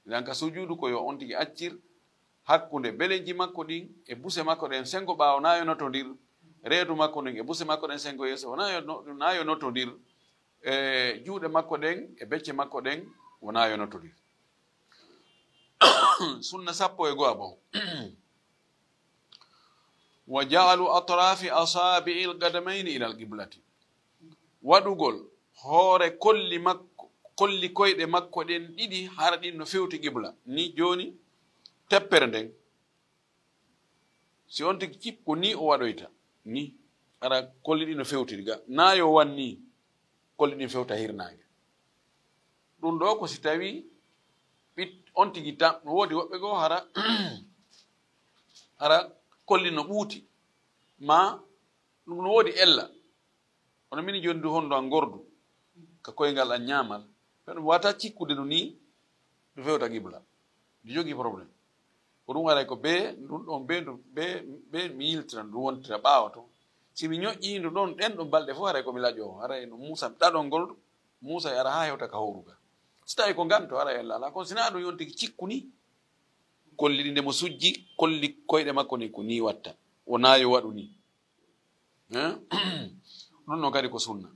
Idan ka sujuudu ko yo on tigi accir hakkunde belenji makko ɗin e buse makko ɗen sengo ɓaawo na yo notondir. Reedu makko ndin e buse makko ɗen sengo yeeso na yo no-, na yo notondir. E juuɗe makko ɗen e becce makko ɗen Wonaa yo nottodir. Sunna sappo e go'a bo. Wa ja'alu atrafi asabi'il qadamayni ilal qiblati. Waɗugol hoore kolli makko, kolli koyɗe makko ɗen ɗiɗi, hara ɗin no fewti qibla. Ni jooni, teppere nden, si on tigi cippu ni o waɗoyta, ni, hara kolli ɗin no fewtiri ga. Na yo wan ni, kolli ɗin fewta hirnaange. Ɗum ɗo ko si tawi ɓit-, on tigi tan, no woodi woɓɓe goo hara, hara kolli no ɓuuti, ma ɗum no woodi ella. Hono min jooni du hondu an gordu, ka koyngal an ñaamal, ɓe ɗum wata cikkude no ni, ɗum fewta qibla. Ɗum jogii problème. Ko ɗum waray ko be, ɗum ɗon be, ndu-, be, be mi yiltira, ndu wontira ɓaawo to. Si mi ñoƴƴii ndu ɗon, ɗen ɗon balɗe fof haray ko mi laƴo, haray no Muusa ɗaɗol ngol, Muusa e ara haa hewta ka howruga. Si tawi ko ngan to, haray ella alaa. Kono si naa ɗum yontiki cikku ni, kolli ɗi nde mo sujji, kolli koyɗe makko ni ko ni watta. Wonaa yo waɗu ni. Eh? Ɗum ɗon kadi ko sunna.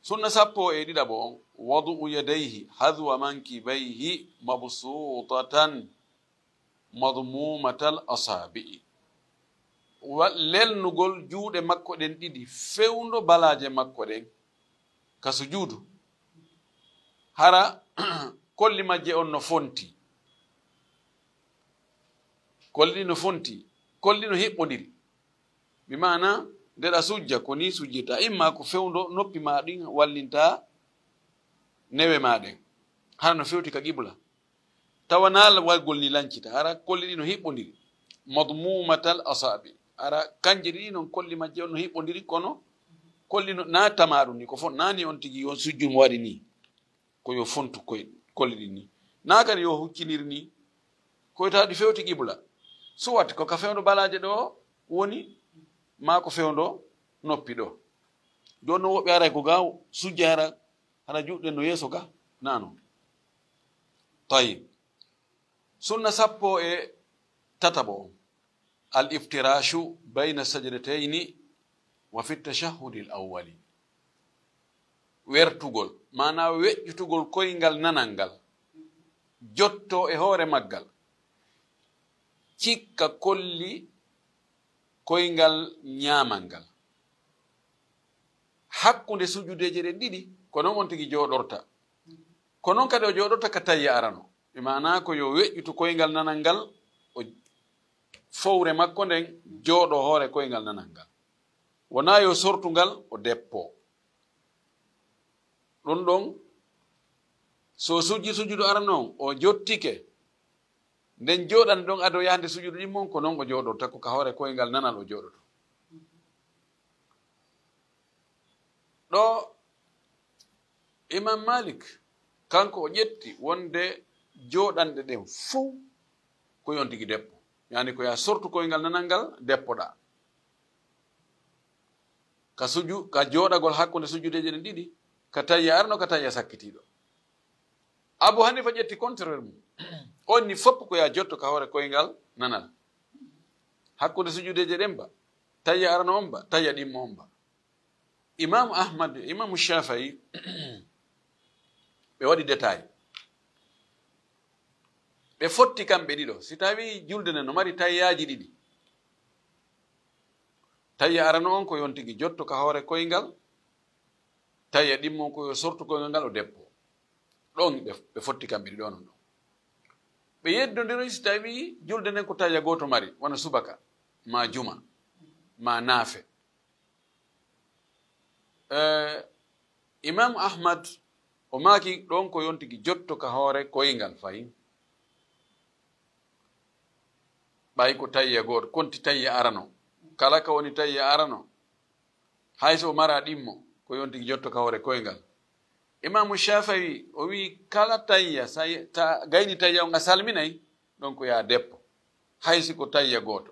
Sunna sappo e ɗiɗaɓo on, wadu'u yadayhi hadwa mankibayhi mabsutatan madmumatal asabi'i. Wa-, lelnugol juuɗe makko ɗen ɗiɗi, fewndo balaaje makko ɗen, ka sujuudu. Hara kolli majje on no fonti. Kolli ɗi no fonti. Kolli no hiɓɓondiri. Bi maana, nde ɗa sujja, ko ni sujjirta. Imma ko fewndo noppi ma ɗin wallinta newe ma ɗen. Hara no fewti ka qibla. Tawa naa waggol ni lancita. Hara kolli ɗi no hiɓɓondiri. Madmumatal asabi. Hara kanje ɗiɗi non kolli majje on no hiɓɓondiri, kono kolli no, naa tamaɗum ni. Ko fon, naa ni on tigi on sujju mo waɗi ni. Ko yo fontu koy, kolli ɗin ni. Naa kadi yo huccinir ni. Ko wiyata ɗi fewti qibla. Suwat ko ka fewndo balaaje ɗo woni, maa ko fewndo noppi ɗo. Jooni non woɓɓe aray ko ga sujja hara, hara juuɗe no yeeso ga. Naa non. Tayyib. Sunna sappo e tataɓo on. Al iftirashu bayna sajdatayni wa fi tashahhudil awwali. Wertugol, maanaa weƴƴutugol koyngal nanal ngal, jotto e hoore maggal, cikka kolli koyngal ñaamal ngal. Hakkunde sujudeeje ɗen ɗiɗi, ko non on tigi jooɗorta. Ko non kadi o jooɗorta ka tayya arano. E maanaa ko yo weƴƴutu koyngal nanal ngal, o fowre makko nden jooɗo hoore koyngal nanal ngal. Wonaa yo sortu ngal o deppo. Ɗum ɗon, so sujji sujudu arano on, o jottike. Nden jooɗan ɗon ado yahde sujudu ɗimmon, ko non o jooɗorta, ko ka hoore koyngal nanal o jooɗoto. Ɗo Imam Malik, kanko o ƴetti wonde jooɗanɗe ɗen fow ko yon tigi deppo. Yani ko ya sortu koyngal nanal ngal deppoɗa. Ka suju-, ka jooɗagol hakkunde sujudeeje ɗen ɗiɗi, ka tayya arano, ka tayya sakkitiiɗo. Abu Hanifa ƴetti contraire mum. On ni fof ko ya jotto ka hoore koyngal nanal. Hakkunde sujudeeje ɗen ba, tayya arano on ba, tayya ɗimmo on ba. Imam Ahmad, Imam Shafi'i, ɓe waɗi détail. Ɓe fotti kamɓe ɗiɗo. Si tawi julde nden no mari tayyaaji ɗiɗi. Tayya arano on ko yon tigi jotto ka hoore koyngal. Tayya ɗimmo on ko yo sortu koyngal ngal o deppo. Ɗon ɓe, ɓe fotti kamɓe ɗiɗo non ɗon. Ɓe yeddondiroy si tawi julde nden ko tayya gooto mari, wona subaka, ma juma, ma naafe. Eh, Imam Ahmad, o maaki ɗon ko yon tigi jotto ka hoore koyngal fahin. Ɓay ko tayya gooto, konti tayya arano. Kala ka woni tayya arano, hay so o mara ɗimmo, ko yon tigi jotto ka hoore koyngal. Imaamu Shafi'i, o wi'i kala tayya, sa-, ta-, gayni tayya on a salminay, ɗon ko ya deppo. Hay si ko tayya gooto.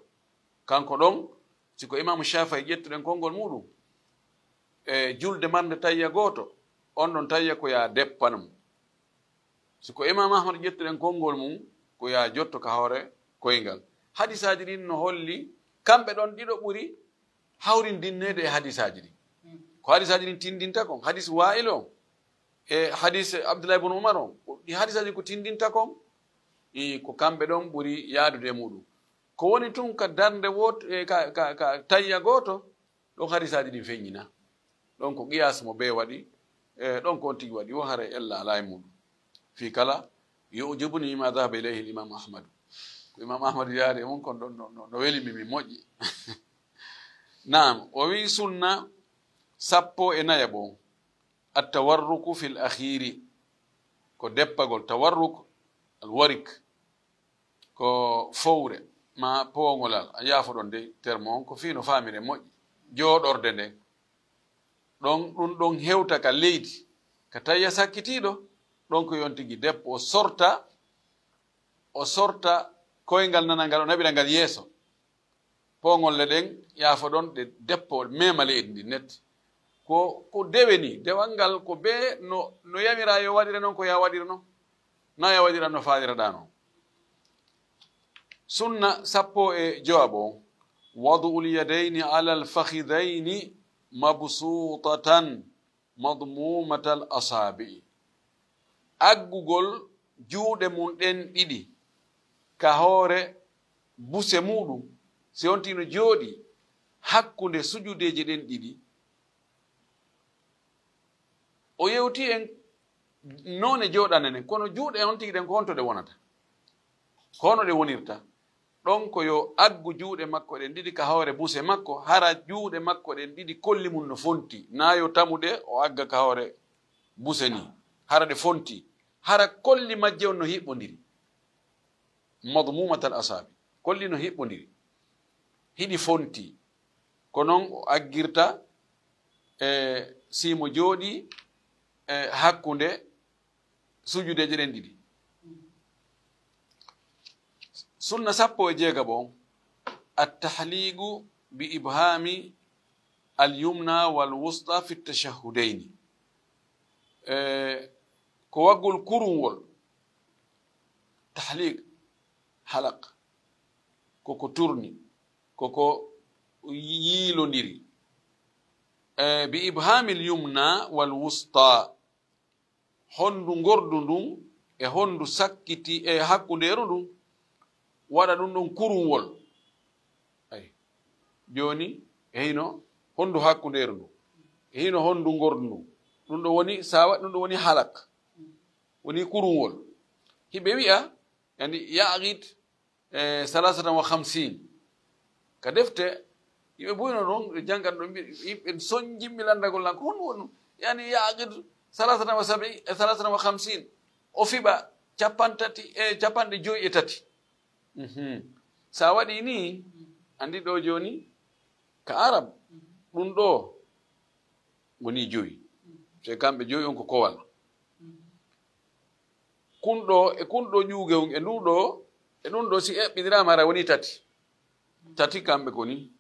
Kanko ɗon, si ko Imaamu Shafi'i ƴettuɗen konngol muɗum, e julde marnde tayya gooto, on ɗon tayya ko ya deppanmo. Si ko Imam Ahmad ƴettuɗen konngol mum, ko ya jotto ka hoore koyngal. Hadisaaji ɗin no holli, kamɓe ɗon ɗiɗo ɓuri hawrindinneede e hadisaaji ɗin. Ko hadisaaji ɗin tindinta kon, hadis Waa'il on, E hadis Abdullah ibn Umar on, ɗi hadisaaji ko tindinta kon, i ko kamɓe ɗon ɓuri yaadude e muɗum. Ko woni tun ka darnde wooto, e ka, ka, ka tayya gooto, ɗon hadisaaji ɗin feññina. Ɗon ko qiyaas mo ɓe waɗi, e ɗon ko on tigi waɗi, wo haray ella alaa e muɗum. Fii kala, yujibuni ma dhahaba ilayhi al-imam Ahmad. Ko imam Ahmad yaari e mun kon ɗon no, no, no weli mi, mi moƴƴi. Naam, o wi'i sunna sappo e nayaɓo on. At-tawarruku fil akhiri, ko deppagol, tawarruk, al-warik, ko fowre, ma poongolal, a yaafoɗon de termo on, ko fii no faamire moƴƴi, jooɗorde nden. Ɗon, ɗum ɗon hewta ka leydi, ka tayya sakkitiiɗo, ɗon ko yon tigi deppo, o sorta, o sorta koyngal nanal ngal, o naɓira ngal yeeso. Poongolle ɗen, yaafoɗon, ɗe deppo, mema leydi ndi net. Ko, ko dewe ni, dewal ngal ko bee no, no yamira yo waɗire non, ko ya waɗire non. Na ya waɗira no faaliraɗaa non. Sunna sappo e jowaɓo on, wadu'ul yadayni alal fakhidayni mabsutatan madmumatal asabi'i. Aggugol juuɗe mum ɗen ɗiɗi ka hoore buse muɗum, si on tino jooɗi hakkunde sujudeeje ɗen ɗiɗi. O yewti en noone jooɗande nden, kono juuɗe on tigi ɗen ko honto ɗe wonata? Ko hono ɗe wonirta? Ɗon ko yo aggu juuɗe makko ɗen ɗiɗi ka hoore buse makko, hara juuɗe makko ɗen ɗiɗi kolli mum no fonti, na yo tamu ɗe, o agga ka hoore buse ni, hara ɗe fonti, hara kolli majje on no hiɓɓondiri. Madmumatal asabi, kolli no hiɓɓondiri, hiɗi fonti. Ko non o aggirta, e, si mo jooɗi, e, hakkunde sujudeeje ɗen ɗiɗi. Sunna sappo e jeegaɓo on, at-tahliqu bi ibhami al-yumna wal wusta fi tashahhudayni. E, ko waggol kurunwol, tahliq, halaq, koko turni, koko yiilondiri. E, bi ibhami al-yumna wal wusta, hondu ngordu ndun e hondu sakkiti e hakkundeeru ndun, waɗa ɗum ɗon kurunwol. Ay. Jooni, e hino hondu hakkundeeru ndun, e hino hondu ngordu ndun. Ɗum ɗo woni, sawa, ɗum ɗo woni halak. Woni kurunwol. Hiɓe wi'a, yani, ya'qid, e, salasatan wa khamsin. Ka defte, yimɓe buyno ɗon, ɓe janngat ɗon, mbi-, yimɓe soñjimmi lanndagol lan, ko honɗum woni ɗum? Yani, ya'qid salasatan wa sab'i, e, salasatan wa khamsin. O fiɓa capanɗe tati, e, capanɗe joyi e tati. Mhm. Sa waɗi ni, anndi ɗo jooni, ka Arab, ɗum ɗo woni joyi. Te kamɓe joyi on ko kowal. Kun ɗo, e kun ɗo ƴuuge on, e ndu ɗo, e ɗum ɗo, si eɓɓiniraama, hara woni tati. Tati kamɓe ko ni.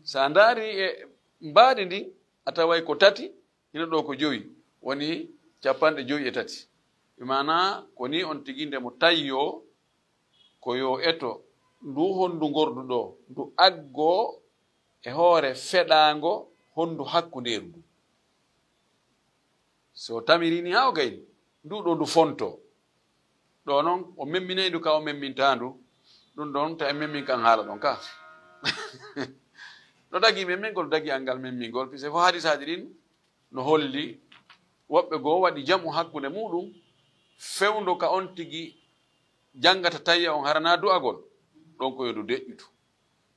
Sa ndaari e mbaadi ndin, a taway ko tati, hino ɗo ko jowi, woni capanɗe jowi e tati. Bi maana ko ni on tigi nde mo tayyoo, ko yo eto ndu hondu ngordu ɗo, ndu aggo e hoore feɗaango hondu hakkundeeru ndu. So tamiri ni haa o gayni, ndu ɗo ndu fonto. Ɗo non, o memminay ndu ka o memminta ndu. Ɗum ɗon, ta en memmin kan haala ɗon ka. No dagi memmingol, dagi angal memmingol, puisque fo hadisaaji ɗin no holli woɓɓe goo waɗi jam'u hakkunde muɗum, fewndo ka on tigi janngata tayya on harana du'agol, ɗon ko yo ndu deƴƴutu.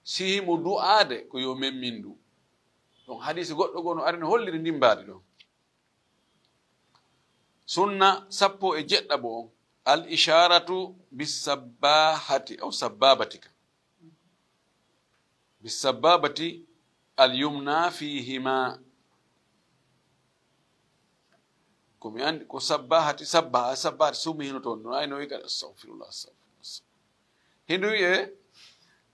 Si himo du'aade, ko yo memmin ndu. Ɗon hadisi goɗɗo goo no ari no holliri ndin mbaadi ɗon. Sunna sappo e jeɗɗaɓo on, al isharatu bis sabbahati aw sabbabati ka. Bis sabbabati al yumna fihima. Ko mi anndi ko sabbahati, sabbaha, sabbahati, sumi hino toon. No ay no wi'a kadi, astaghfirullah, astaghfirullah. Hindu wi'e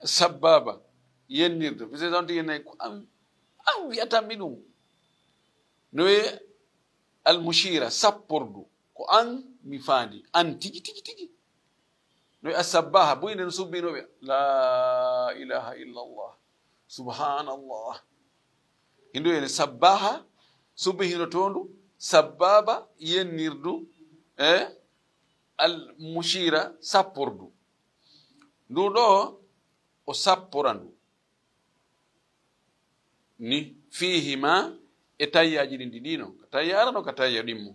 sabbaba, yennirde. Puisque on tigi nayi ko an, an wi'atanmi ɗum. No wi'e al mushira, sappordu. Ko an mi faandi, an tigi, tigi, tigi. No wi'e as sabbaha, buy nden subbinoɓe. La ilaha illallah. Subhanallah. Hindu ene sabbaha, subbi hino toondu, Sabbaaba yennirdu, e al mushiira sappordu. Ndu ɗo o sappora ndu. Ni fiihima e tayyaaji ɗin ɗiɗi no. Ka tayya arano, ka tayya ɗimmo.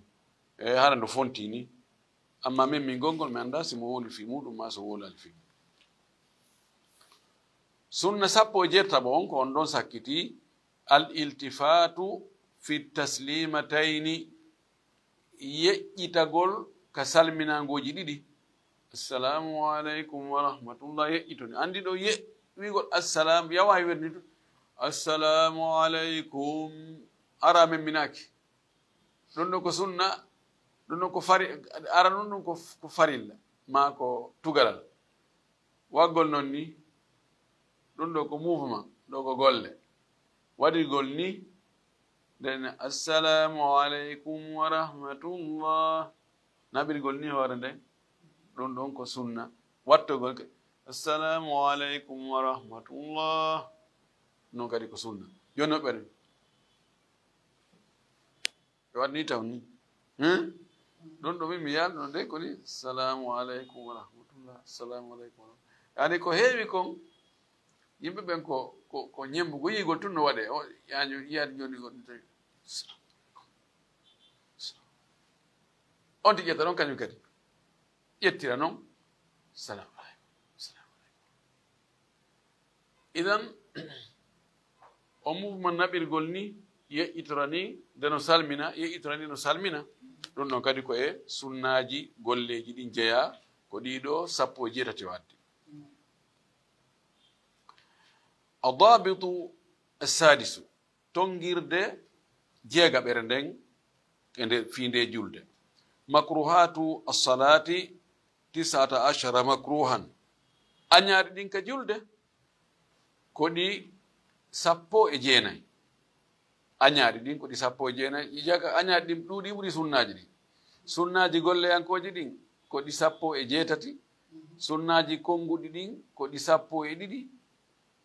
E hara ndu fonti ni. Amma min, min gongol mi annda si mo wowli fii muɗum ma so wowlali fii muɗum. Sunna sappo e jeetati on ko on ɗon sakkiti. Al iltifaatu fi taslimatayni, yeƴƴitagol ka salminaangooji ɗiɗi. Assalamu aleykum wa rahmatullah. Yeƴƴitoni. Anndi ɗo ye-, wi'gol assalam, yawa e werdi to. Assalamu aleykum. Ara memminaaki. Ɗum ɗon ko sunna, ɗum ɗon ko fari-, ara ɗum ɗum ko, ko farilla, maa ko tugalal. Waggol non ni, ɗum ɗo ko mouvement, ɗo ko golle. Waɗirgol ni, nden, "Assalamu aleykum wa rahmatullah." Naɓirgol ni hoore nden, ɗum ɗon ko sunna. Wattogol ke, "Assalamu aleykum wa rahmatullah." Non kadi ko sunna. Jooni no ɓeɗen. Ɓe waɗ ni taw ni. Hein? Ɗon ɗo min mi yalno nde ko ni, "Salamu aleykum wa rahmatullah, salamu aleykum wa rahmatullah." Yani ko heewi kon, yimɓe ɓen ko, ko, ko ñembugo yiigol tun no waɗe. O, yaani, yiyaade jooni goɗɗo tawi. On ti ƴetta ɗon kañum kadi. Ƴettira non. "Salamu aleykum. Salamu aleykum." Idan, o mouvement naɓirgol ni, yeƴƴitora ni, nde no salmina, yeƴƴitora ni no salmina. Ɗum ɗon kadi ko e sunnaaji golleeji ɗin jeyaa, ko ɗii ɗoo sappo e jeetati o addi. Adaabitu assadisu, tonngirde jeegaɓere nden e nde, fii nde julde. Makruhatu assalaati tisata ashara makruhan. Añaaɗi ɗin ka julde, ko ɗi sappo e jeenay. Añaaɗi ɗin ko ɗi sappo e jeenay. Ijaka añaaɗi ɗin ɗuuɗi ɓuri sunnaaji ɗin. Sunnaaji golleyankooji ɗin ko ɗi sappo e jeetati. Sunnaaji konnguɗi ɗin ko ɗi sappo e ɗiɗi.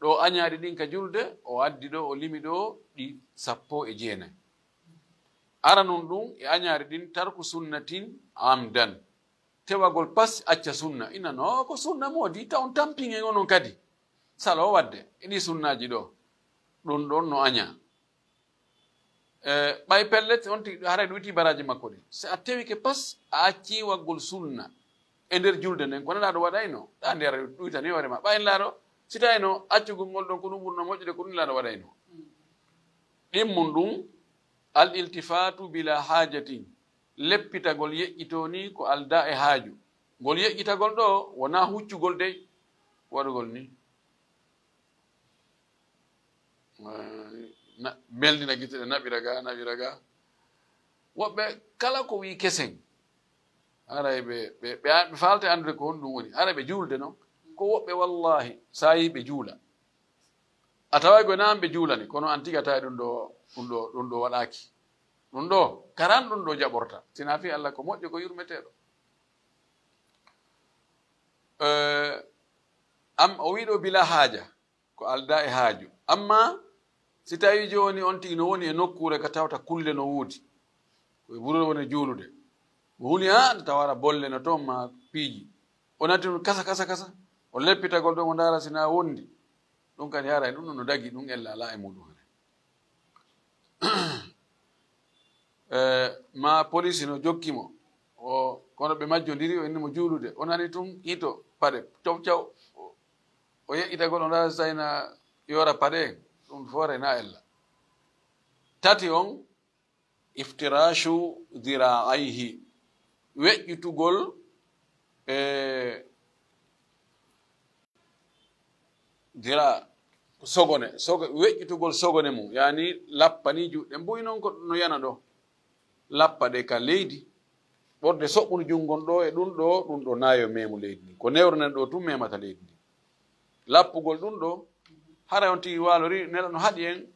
Ɗo añaaɗi ɗin ka julde, o addi ɗo, o limi ɗo ɗi sappo e jeenay. Aranun ɗun e añaaɗi ɗin, tarku sunnatin amdan. Tewagol pas, acca sunna. Ina no ko sunna moodi, taw on tampin e onon kadi. Salo waɗde, e ɗi sunnaaji ɗo. Ɗun ɗon no añaa. E, ɓay pellet, on tigi, haray ɗum itti baraaji makko ɗin. Si a tewike pas, a accii waggol sunna e nder julde nden, kono laaɗo waɗayno, ɗa nder ɗuytani hoore ma. Ɓay laaɗo, si tawino accugol ngol ɗon ko ɗum ɓurno moƴƴude, ko ɗum laaɗo waɗayno. Ɗimmun ɗum, al iltifatu bila hajatin, leppitagol yeƴƴitoo ni ko aldaa e haaju. Ngol yeƴƴitagol ɗo, wonaa huccugol dey, waɗugol ni. Eh, na-, meldina gite ɗe, naɓira ga, naɓira ga. Woɓɓe kala ko wii kesen, haray ɓe, ɓe, ɓe a-, ɓe faalta anndude ko honɗum woni. Haray ɓe juulde non. Ko woɓɓe wallahi, sa yii ɓe juula. A taway ko naan ɓe juulani, kono an tigi a taway ɗum ɗo, ɗum ɗo, ɗum ɗo waɗaaki. Ɗum ɗo, karan ɗum ɗo jaɓorta. Sina fii Allah ko moƴƴo, ko yurmeteeɗo. Eh, am, o wii ɗo bila haaja. Ko aldaa e haaju. Amma si tawii jooni on tigi no woni e nokkuure ka tawata kulle no woodi, ko e wuro woni juulude, mo huli, haa nde tawara bolle no toon maa piiji, o natti ɗum kasa, kasa, kasa, o leppitagol ɗon, o ndaara si na wondi, ɗum kadi haray ɗum no dagi, ɗum ella alaa e muɗum haray. Eh, ma police no jokki mo. O, kono ɓe majjondiri, o inni mo juulude. O nani tun hito paɗe, caw, caw. O, o yeƴƴitagol, o ndaara si tawi na yoora paɗe, ɗum foore na ella. Tati on, iftirashu dhira'ayhi. Weƴƴitugol, eh, dira sogone, sogo-, weƴƴitugol sogone mum, yani lappani juuɗe. Mbuy noon ko no yana ɗo, lappa ɗe ka leydi, ɓorde soɓɓundu junngo ɗo e ɗum ɗo, ɗum ɗo naayo meemu leydi ndi. Ko newre nden ɗo tun memata leydi ndi. Lappugol ɗum ɗo, haray on tigi waalori, Nela no haɗi en,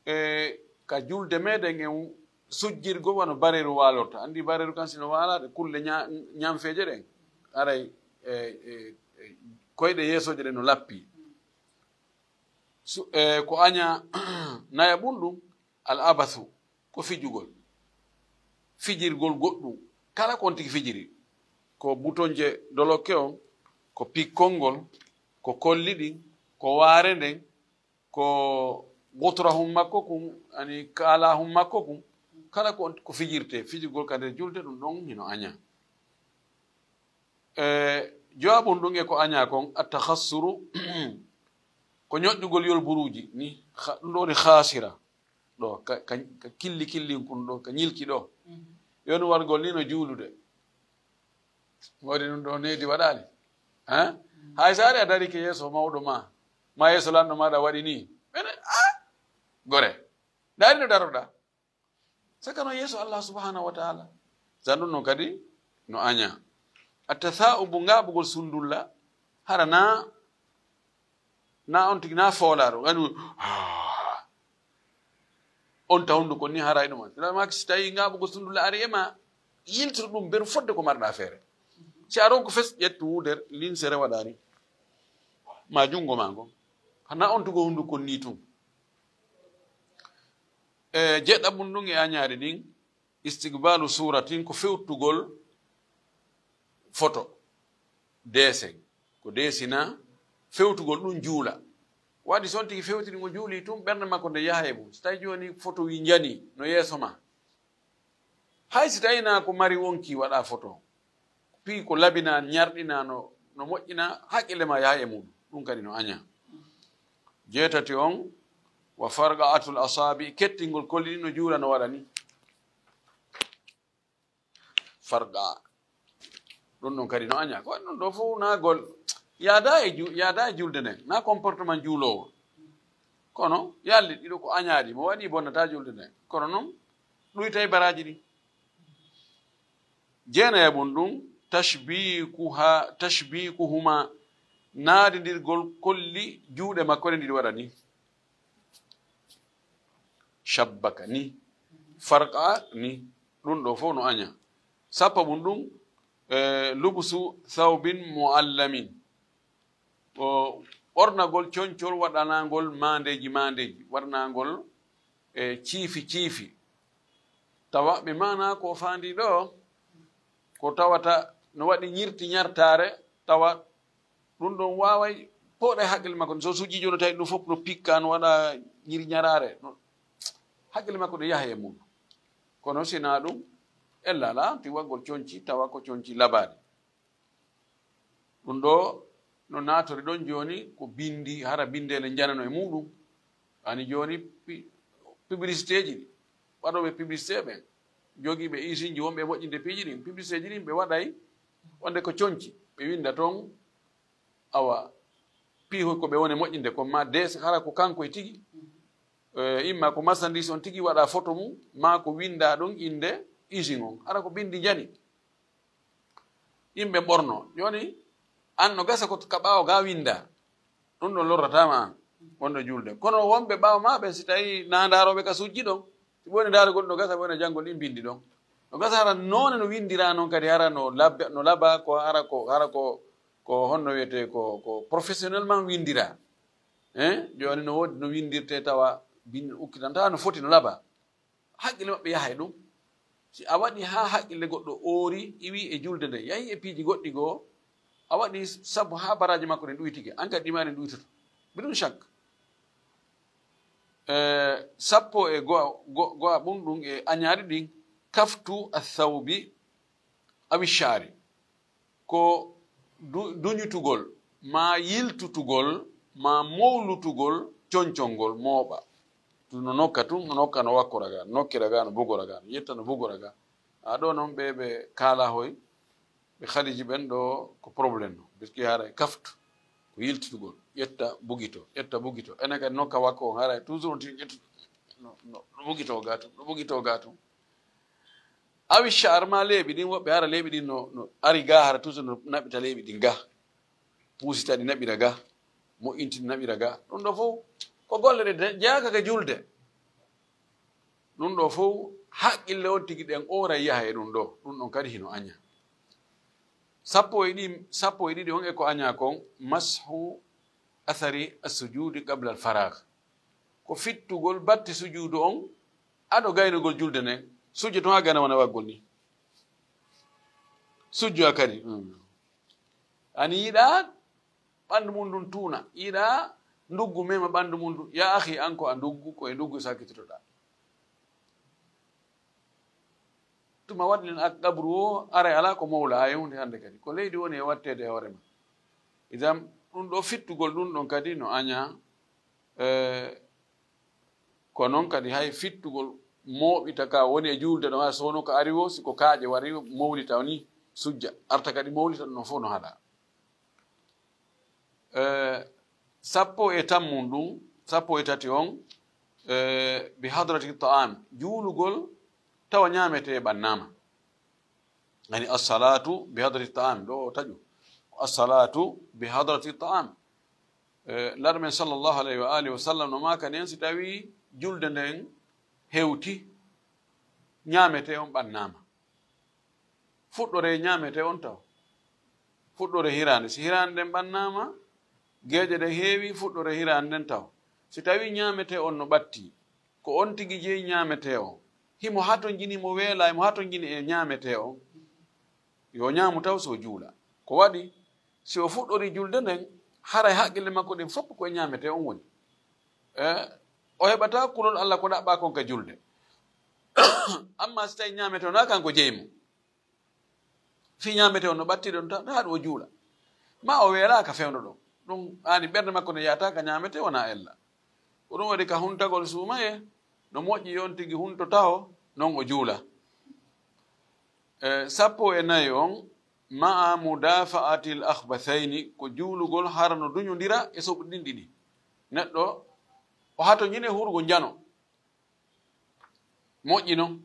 e ka julde meɗen en sujjirgol wano bareeru waalorta. Anndi bareeru kan sino waalaade, kulle ña-, ñamfeeje ɗen, haray, e, e, e, koyɗe yeesooje ɗen no lappi. Su-, e, ko aña naya ɓun ɗum, al abathu, ko fijugol. fijirgol goɗɗum. Kala ko on tigi fijiri, ko butonje dolokke on, ko pikkol ngol, ko kolli ɗin, ko waare nden, ko gutrahum makko kun, ani kaalahum makko kun, kala ko, ko fijirte, fijirgol ka nder julde, ɗum ɗon hino aña. E jawabun ɗum e ko aña kon, attakhassuru, ko ñoƴƴugol yolburuuji ni, kha-, ɗum ɗo woni khasira, ɗo, ka, ka, ka killi killin kun ɗo, ka ñilki ɗo. Mhm. Yoni wargol ni no juulude. Waɗi ɗum ɗo needi waɗaali. Hein? Hay so ari a darike yeeso mawɗo ma, ma yeeso lanɗo maɗa waɗi ni. Ɓene, ah! Gore. Dari no daroɗa. Saka no yeeso Allah subhanahu wa ta'ala. Zan ɗum non kadi no aña. Attatha'ubu ngaɓugol sundulla, hara na, na on tigi na foolaɗo. Ngani, ah! On ta hunduko ni haray ɗum. Sila maki si tawi ngaɓugol sundulla ari e ma, yiltir ɗum beru fodde ko marɗa feere. Si a ronko fes, ƴettu wuder, linsere waɗani. Ma jungo ma ngo. Hana on tugo hunduko ni tun. E jeɗɗa mun ɗum e añaari ɗin, istiqbalu suratin ko fewtugol foto, deesen, ko deesina, fewtugol ɗum juula. Waɗi so on tigi fewtiri ngo juuli tun, ɓernde makko nde yaha e mum. So tawi jooni foto wi njani no yeeso ma. Hay si tawi na ko mari wonki waɗa foto. Fii ko labina, ñarɗina, no, no moƴƴina, haqqille ma yaha e mum. Ɗum kadi no aña. Jeetati on, wa farqa'atul asabi, kettingol kolli ɗin no juula no waɗa ni. Farqa. Ɗum ɗon kadi no aña. Ko ɗum ɗo fof na gol-, yaada e ju-, yaada e julde nden. Na comportement juuloowo. Kono yalli ɗiɗo ko añaaɗi. Mo waɗi bonnata julde nden. Kono noon ɗuyta e baraaji ɗi. Jeenaya mum ɗum, tashbikuha, tashbikuhuma, naadindirgol kolli juuɗe makko ɗe ɗiɗi waɗa ni. Shabbaka ni, farqa ni, ɗum ɗo fof no aña. Sappo mum ɗum, e, lubusu thawbin muallamin. O ɓornagol concol waɗanangol maandeeji maandeeji, waɗanangol, e, ciifi ciifi. Tawa ɓe maana ko faandi ɗo, ko tawata no waɗi ñirti ñartaare, tawa ɗum ɗon waaway pooɗa e haqqille makko. So suuji jono tawi ɗum fof no pikka, no waɗa ñiri ñaraare, no, haqqille makko ɗo yaha e mum. Kono si na ɗum, ella la, ti waggol conci, tawa ko conci labaaɗi. Ɗum ɗo no naatori ɗon jooni ko bindi, hara bindeele njanano e muɗum. Ani jooni pi-, publicité ji ɗi, waɗooɓe publicité ɓen, jogiiɓe usine ji wonɓe e moƴƴinde piiji ɗin, publicité ji ɗin ɓe waɗay wonde ko conci, ɓe winda toon, awa, piihoy ko ɓe woni moƴƴinde kon, ma des hara ko kanko e tigi, eh, imma ko marchandise on tigi waɗa photo mum, ma ko winda ɗon innde usine on, hara ko bindi njani. Yimɓe ɓorno. Jooni, an no gasa ko ka ɓaawo ga winda. Ɗum ɗon lorrataama an, wonɗo julde. Kono wonɓe ɓaawo ma ɓen, si tawi na ndaarooɓe ka suuji ɗon, si ɓe woni ndaarugol no gasa, ɓe wona janngol ɗin bindi ɗon. No gasa hara noone no windira noon kadi, hara no labbe, no laba ko, hara ko, hara ko, ko honno wiyetee, ko, ko professionnellement windira. Eh? Jooni no woodi no windirtee tawa bindi ukkitanta no foti no laba. Haqqille maɓɓe yaha e ɗum. Si a waɗi haa haqqille goɗɗo oori, iwi e julde nde, yahi e piiji goɗɗi goo, a waɗi sabu haa baraaji makko ɗin ɗuytike, an kadi ɗi maa ɗin ɗuytoto. Bidun shak. Eh, sappo e go'a, go-, go'a ɓun ɗum e añaari ɗin, kaftu athawbi awi shaari. Ko du-, duñutugol, maa yiltutugol, maa mowlutugol concol ngol mooɓa. Ɗum no nokka tun, no nokka no wakkora ga, nokkira ga, no bugora ga, no yetta no bugora ga. A ɗo noon ɓe, ɓe kaala hoy, ɓe Khadiji ɓen ɗo ko problème no. Parce que haray kaftu, ko yiltutugol, ƴetta bugito, ƴetta bugito. Enen kadi nokka wakko on haray toujours on tigi ƴettu, no, no, no bugito ga tun, no bugito ga tun. Awi sha'ar ma leeɓi ɗin, woɓɓe hara leeɓi ɗin no, no ari ga, hara toujours no naɓita leeɓi ɗin ga. Puusita ɗi naɓira ga, moƴƴinti ɗi naɓira ga. Ɗum ɗo fof ko golle ɗe de-, jeyaaka ka julde. Ɗum ɗo fof haqqille on tigi ɗen ooray yaha e ɗum ɗo. Ɗum ɗon kadi hino aña. Sappo e ɗi, sappo e ɗiɗi on e ko aña kon, mashu athari as-sujudi qabla al-faragh. Ko fittugol batte sujuudu on ado gaynugol julde nden. Sujjo tun haa gana wona waggol ni. Sujjo a kadi. Mm. Ani yiɗa ɓandu mum ndun tuuna. Yiɗa nduggu mema ɓandu mum ndun. Ya akhi, an ko a nduggu, ko e nduggu sakkitotoɗaa. Tuma waɗi nen ak-, qabru o, aray alaa ko mawla, hay huunde hannde kadi. Ko leydi woni e waɗteede e hoore ma. Idan, ɗun ɗoo fittugol ɗun ɗon kadi no añaa, eh, ko non kadi hay fittugol mooɓita ka woni e juulde ɗon, hay so wonoo ko ari o, si ko kaaƴe wari o, mawlita o ni sujja. Arta kadi mawlita ɗun ɗon fof no haɗaa. Eh, sappo e tammum ɗun, sappo e tati on, eh, bi hadrati ta'am, juulugol tawa ñaametee ɓannaama. Yani, assalatu bi hadrati ta'am, ɗo o taƴu. Assalatu bi hadrati ta'am. Eh, Laɗo men sallallahu alayhi wa alihi wa sallam no maaka nen, si tawi julde nden hewti, ñaametee on ɓannaama. Fuɗɗoree ñaametee on taw. Fuɗɗoree hiraande. Si hiraande nden ɓannaama, geeƴe ɗen heewi, fuɗɗoree hiraande nden taw. Si tawi ñaametee on no ɓatti, ko on tigi jeyi ñaametee on. Himo hatonjini mo weelaa, himo hatonjini e ñaametee on. Yo ñaamu taw so juula. Ko waɗi, si o fuɗɗorii julde nden, haray haqqille makko ɗen fof ko e ñaametee on woni. Eh, o heɓataa kulol Alla ko ɗaɓɓaa kon ka julde. Amma si tawi ñaametee on, na kanko jeyi mo. Fii ñaametee on no ɓatti ɗon, ta-, taa ɗum o juula. Ma o weelaaka fewndo ɗon. Ɗum aani ɓernde makko nde yahataa ka ñaametee wonaa ella. Ko ɗum waɗi ka huntagol suumayee, no moƴƴi yo on tigi hunto taho, non o juula. E, sappo e nayi on, ma'a mudafa'atil akhbathayni, ko juulugol hara no duñondira e soɓi ɗin ɗiɗi. Neɗɗo, o hato ñine hurgo njano. Moƴƴi non.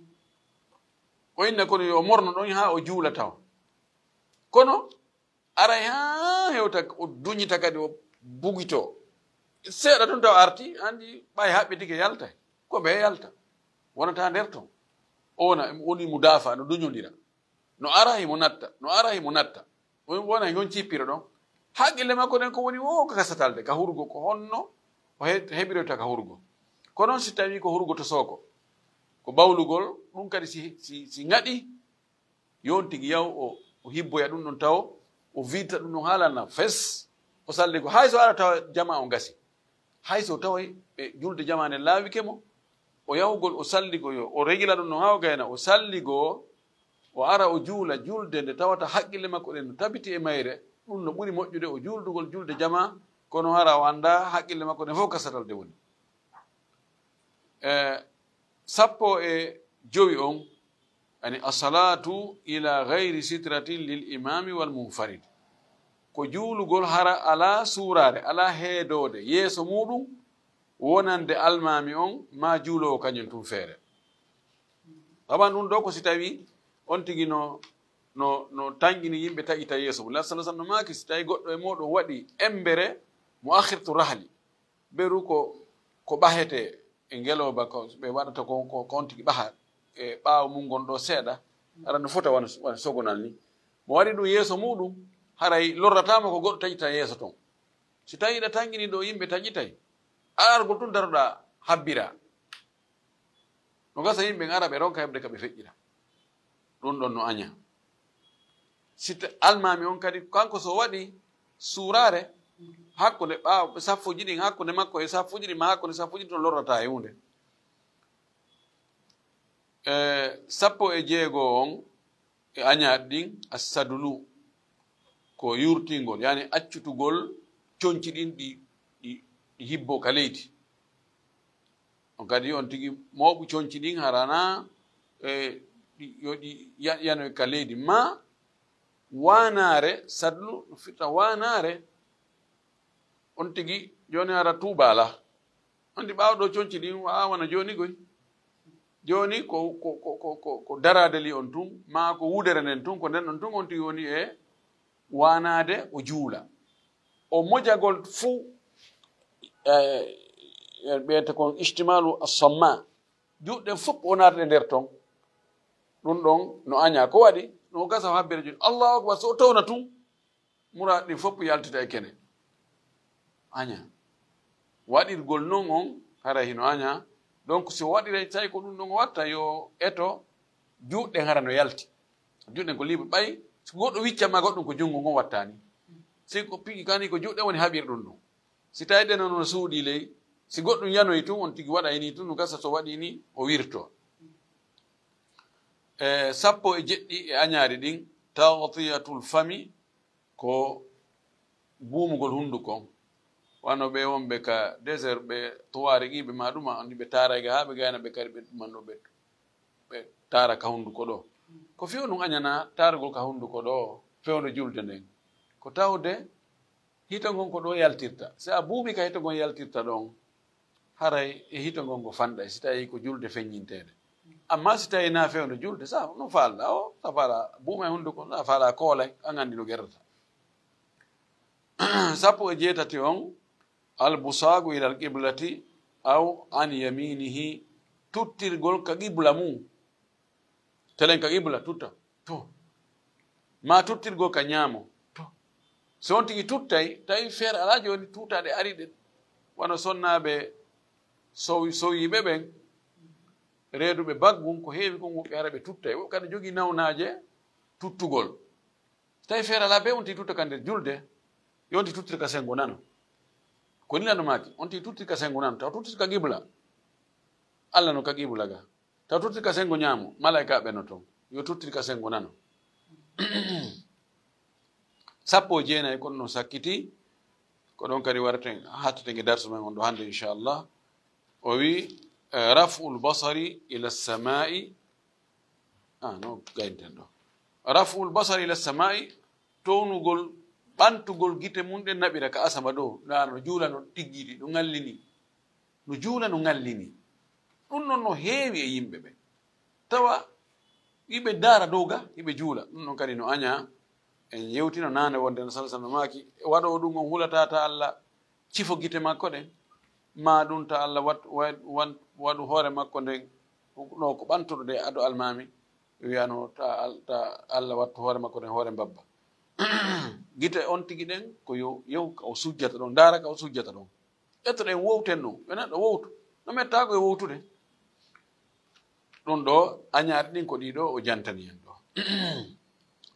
O inna kono yo morno ɗon haa o juula taw. Kono aray haa hewta o duñita kadi o bugito. Seeɗa tun taw arti, andi ɓay haɓɓitike yaltay. Ko ɓe yalta. Wonata nder ton. O wona, woni mudafa, no duñondira. No ara himo natta, no ara himo natta. O wona himo cippiro ɗon. Haqqille makko ɗen ko woni wo ko kasatalde, ka hurgo ko honno o he-, heɓiroyta ka hurgo. Ko non si tawi ko hurgo to sooko. Ko bawlugol, ɗum kadi si, si, si ŋaɗi, yo on tigi yaw o, o hibboya ɗum ɗon tawo, o wirta ɗum ɗon haalana fes, o salligo. Hay so ara tawa jama o gasi. Hay so taway ɓe julde jama nden laawike mo, o yahugol o salligo yo, o regila ɗum ɗon haa o gayna, o salligo, o ara o juula julde nde tawata haqqille makko ɗen no tabiti e mayre, ɗum no ɓuri moƴƴude o juuldugol julde jama, kono hara o anndaa haqqille makko ɗen fof kasatal de woni. E, sappo e jowi on, yani, assalatu ila gayri sitratin lil imami wal munfarid. Ko juulugol hara alaa suuraare, alaa heedoode yeeso muuɗum, wonande almaami on, maa juuloowo kañum tun feere. Tawa ɗum ɗoo ko si tawi on tigi no, no, no tanƴini yimɓe taƴita yeeso mum. Lahi sallallahu alaihi wasallam no maaki, si tawi goɗɗo e mooɗon waɗi embere, mo akhirtu rahli, beru ko, ko ɓahetee e ngelooba, ko ɓe waɗata ko, ko, ko on tigi ɓaha e ɓaawo mum ngon ɗoo seeɗa, aɗa no fota wano, wano sogonal ni. Mo waɗi ɗum yeeso muuɗum, haray lorrataama ko goɗɗo taƴita yeeso ton. Si tawi hiɗa tanƴini ɗo yimɓe taƴitay, a argol tun daroɗaa habbira. No gasa yimɓe ara ɓe ronka heɓde ka ɓe feƴƴira. Ɗum ɗon no aña. Si ta-, almaami on kadi, kanko so waɗi suuraare hakkunde ɓaawo saffuji ɗin, hakkunde makko e saffuji ɗin, ma hakkunde saffuji ɗin, to lorrata e huunde. E, sappo e jeego on, e añaaɗi ɗin, assadulu, ko yurtingol, yani accutugol conci ɗin ɗi, ɗi, ɗi hibbo ka leydi. On kadi on tigi mooɓu conci ɗin harana, e, ɗi, yo ɗi ya-, yanoy ka leydi. Ma waanaare, sadlu, no firta waanaare, on tigi jooni hara tuuba alaa. Anndi ɓaawo ɗo conci ɗin, wa-, wona jooni goy. Jooni ko, ko, ko, ko, ko, ko daraade li on tun, maa ko wudere nden tun, ko nden ɗon tun on tigi woni e waanaade o juula. O mojagol fuu, eh, ɓeyata kon ijtimalu as-samma. Juuɗe ɗen fof o naata e nder ton. Ɗum ɗon no añaa. Ko waɗi? No gasa o habbere juuɗe. Allahu akbar, so o towna tun, muraad ɗin fof yaltita e kene. Aña. Waɗirgol non on, haray hino aña. Donc, si o waɗiray, tawi ko ɗum ɗon o watta, yo eto, juuɗe hara no yalti. Juuɗe ko libre ɓay, so goɗɗo wicca ma goɗɗum ko junngo ngon wattani. Si ko piiji kani ko juuɗe woni haɓir ɗum ɗum. Si tawi ɗen no suuɗi ley, si goɗɗum yanoyi tun, on tigi waɗa ini tun, no gasa so waɗi ni, o wirto. E sappo e jeɗɗi e añaari ɗin, taghtiyatul fami, ko buumugol hunduko on. Wano ɓe wonɓe ka désert, ɓe tuwaari ɓe ma ɗuma, andi ɓe taarayga haa ɓe gayna ɓe kadi ɓe ɗumanno ɓe, ɓe taara ka hunduko ɗo. Ko few ɗum añana taarugol ka hunduko ɗo, fewndo julde nden. Ko tawde hito ngon ko ɗo yaltirta. Si a buumi ka hito ngon yaltirta ɗon, haray e hito ngon ko fanɗa, si tawi ko julde feññinteede. Amma si tawi na fewndo julde, sa no faalɗa o, sa faala buuma e hunduko, sa faala koolay, an andi no gerata. Sappo e jeetati on, albusaagu ilal qiblati aw an yaminihi, tuttirgol ka qibla mum. Telen ka qibla tutta. To. Ma tuttirgol ka ñaamo. To. So on tigi tuttay, tawi feere alaa jooni tuutaaɗe ari ɗe. Wano sonnaaɓe sowi-, sowiiɓe ɓen, reeduɓe baggun, ko heewi kon woɓɓe hara ɓe tuttay. Woɓɓe kadi jogii nawnaaje tuttugol. Tawi feere alaa be on tigi tutta ka nder julde, yo on tigi tuttir ka sengo nano. Ko ni lano maaki, on tigi tuttir ka sengo nano, taw tuttir ka qibla. Alla no ka qibla ga. Taw tuttir ka sengo ñaamo, malaa'ikaaɓe no ton. Yo tuttir ka sengo nano. Sappo e jeenayi kon no sakkiti, ko ɗon kadi warten, hatteten e darsu men on ɗo hannde, inchallah. O wi, eh, raf'ul basari ila samaa'i. Ah, no gaynten ɗo. Raf'ul basari ila samaa'i, townugol, ɓantugol gite mum ɗen naɓira ka asama ɗo, ndaara no juula no tiggiɗi, no ŋallini. No juula no ŋallini. Ɗum noon no heewi e yimɓe ɓe. Tawa yiɓe ndaara dow ga, yiɓe juula. Ɗum noon kadi no añaa. En yewtino naane wonde no sallallahu alaihi wasallam maaki, waɗoowo ɗum on hulataa ta Alla cifo gite makko ɗen, ma ɗum ta Alla wat-, wa-, wan-, waɗu hoore makko nden, no ko ɓantuɗo de ado almaami, wiyano ta Al-, ta Alla wattu hoore makko nden hoore mbabba. Gite on tigi ɗen ko yo, yo ka o sujjata ɗon, ndaara ka o sujjata ɗon. Etoɗen wowten ɗum, yo neɗɗo wowtu, no mettaako e wowtude. Ɗum ɗo, añaari ɗin ko ɗiɗo o jantani en ɗo.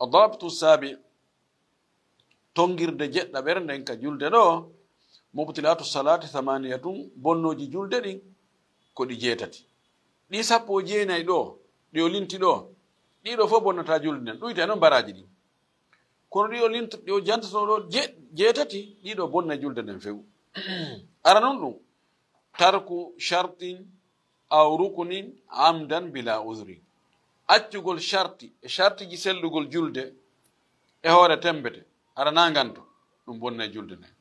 Adabtu sabi, tongirde jeɗɗaɓere nden ka julde ɗo, mubtilatu salati thamaniyatun, bonnooji julde ɗin ko ɗi jeetati. Ɗi sappo e jeenayi ɗo, ɗi o linti ɗo, ɗiɗo fof bonnata julde nden, ɗuyta e noon baraaji ɗin. Kono ɗi o linto, ɗi o jantoto ɗo je-, jeetati, ɗiɗo bonna julde nden few. Ara noon ɗum, tarku shartin aw rukunin amdan bila udhrin. Accugol sharti e shartiji sellugol julde e hoore tembete, hara na nganto, ɗum bonnay julde nden.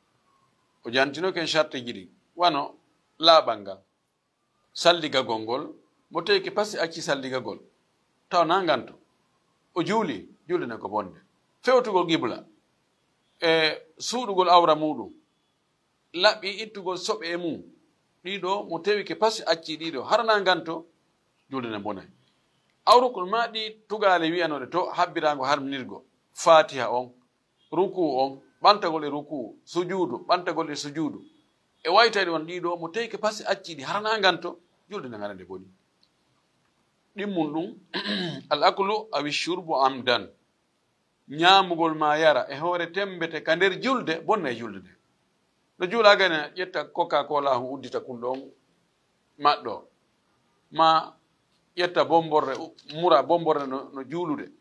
O jantino ken shartiji ɗin, wano laaɓal ngal, salligagol ngol, mo tawike pasi acci salligagol, taw na nganto, o juuli, julde nden ko bonde. Fewtugol qibla, e suuɗugol awra muɗum, laɓɓi ittugol soɓe e mum, ɗiɗo mo tawike pasi acci ɗiɗo, hara na nganto, julde nden bonay. Aw rukun ma ɗi tugaale wiyanoɗe to, habbirango harminirgo, Fatiha on, ruku on, ɓantagol e ruku, sujuudu, ɓantagol e sujuudu. E waytayɗe on ɗiɗo, mo tawike pasi acci ɗi, hara na nganto, julde nden hara nde boni. Ɗimmun ɗum, al aklu awi shurbu amdan. Ñaamugol ma yara e hoore tembete ka nder julde, bonna e julde nde. No juula gane, ƴetta Coca-Cola, on uddita kun ɗon maɗɗo. Ma ƴetta bomborre, u-, mura bomborre no, no juulude.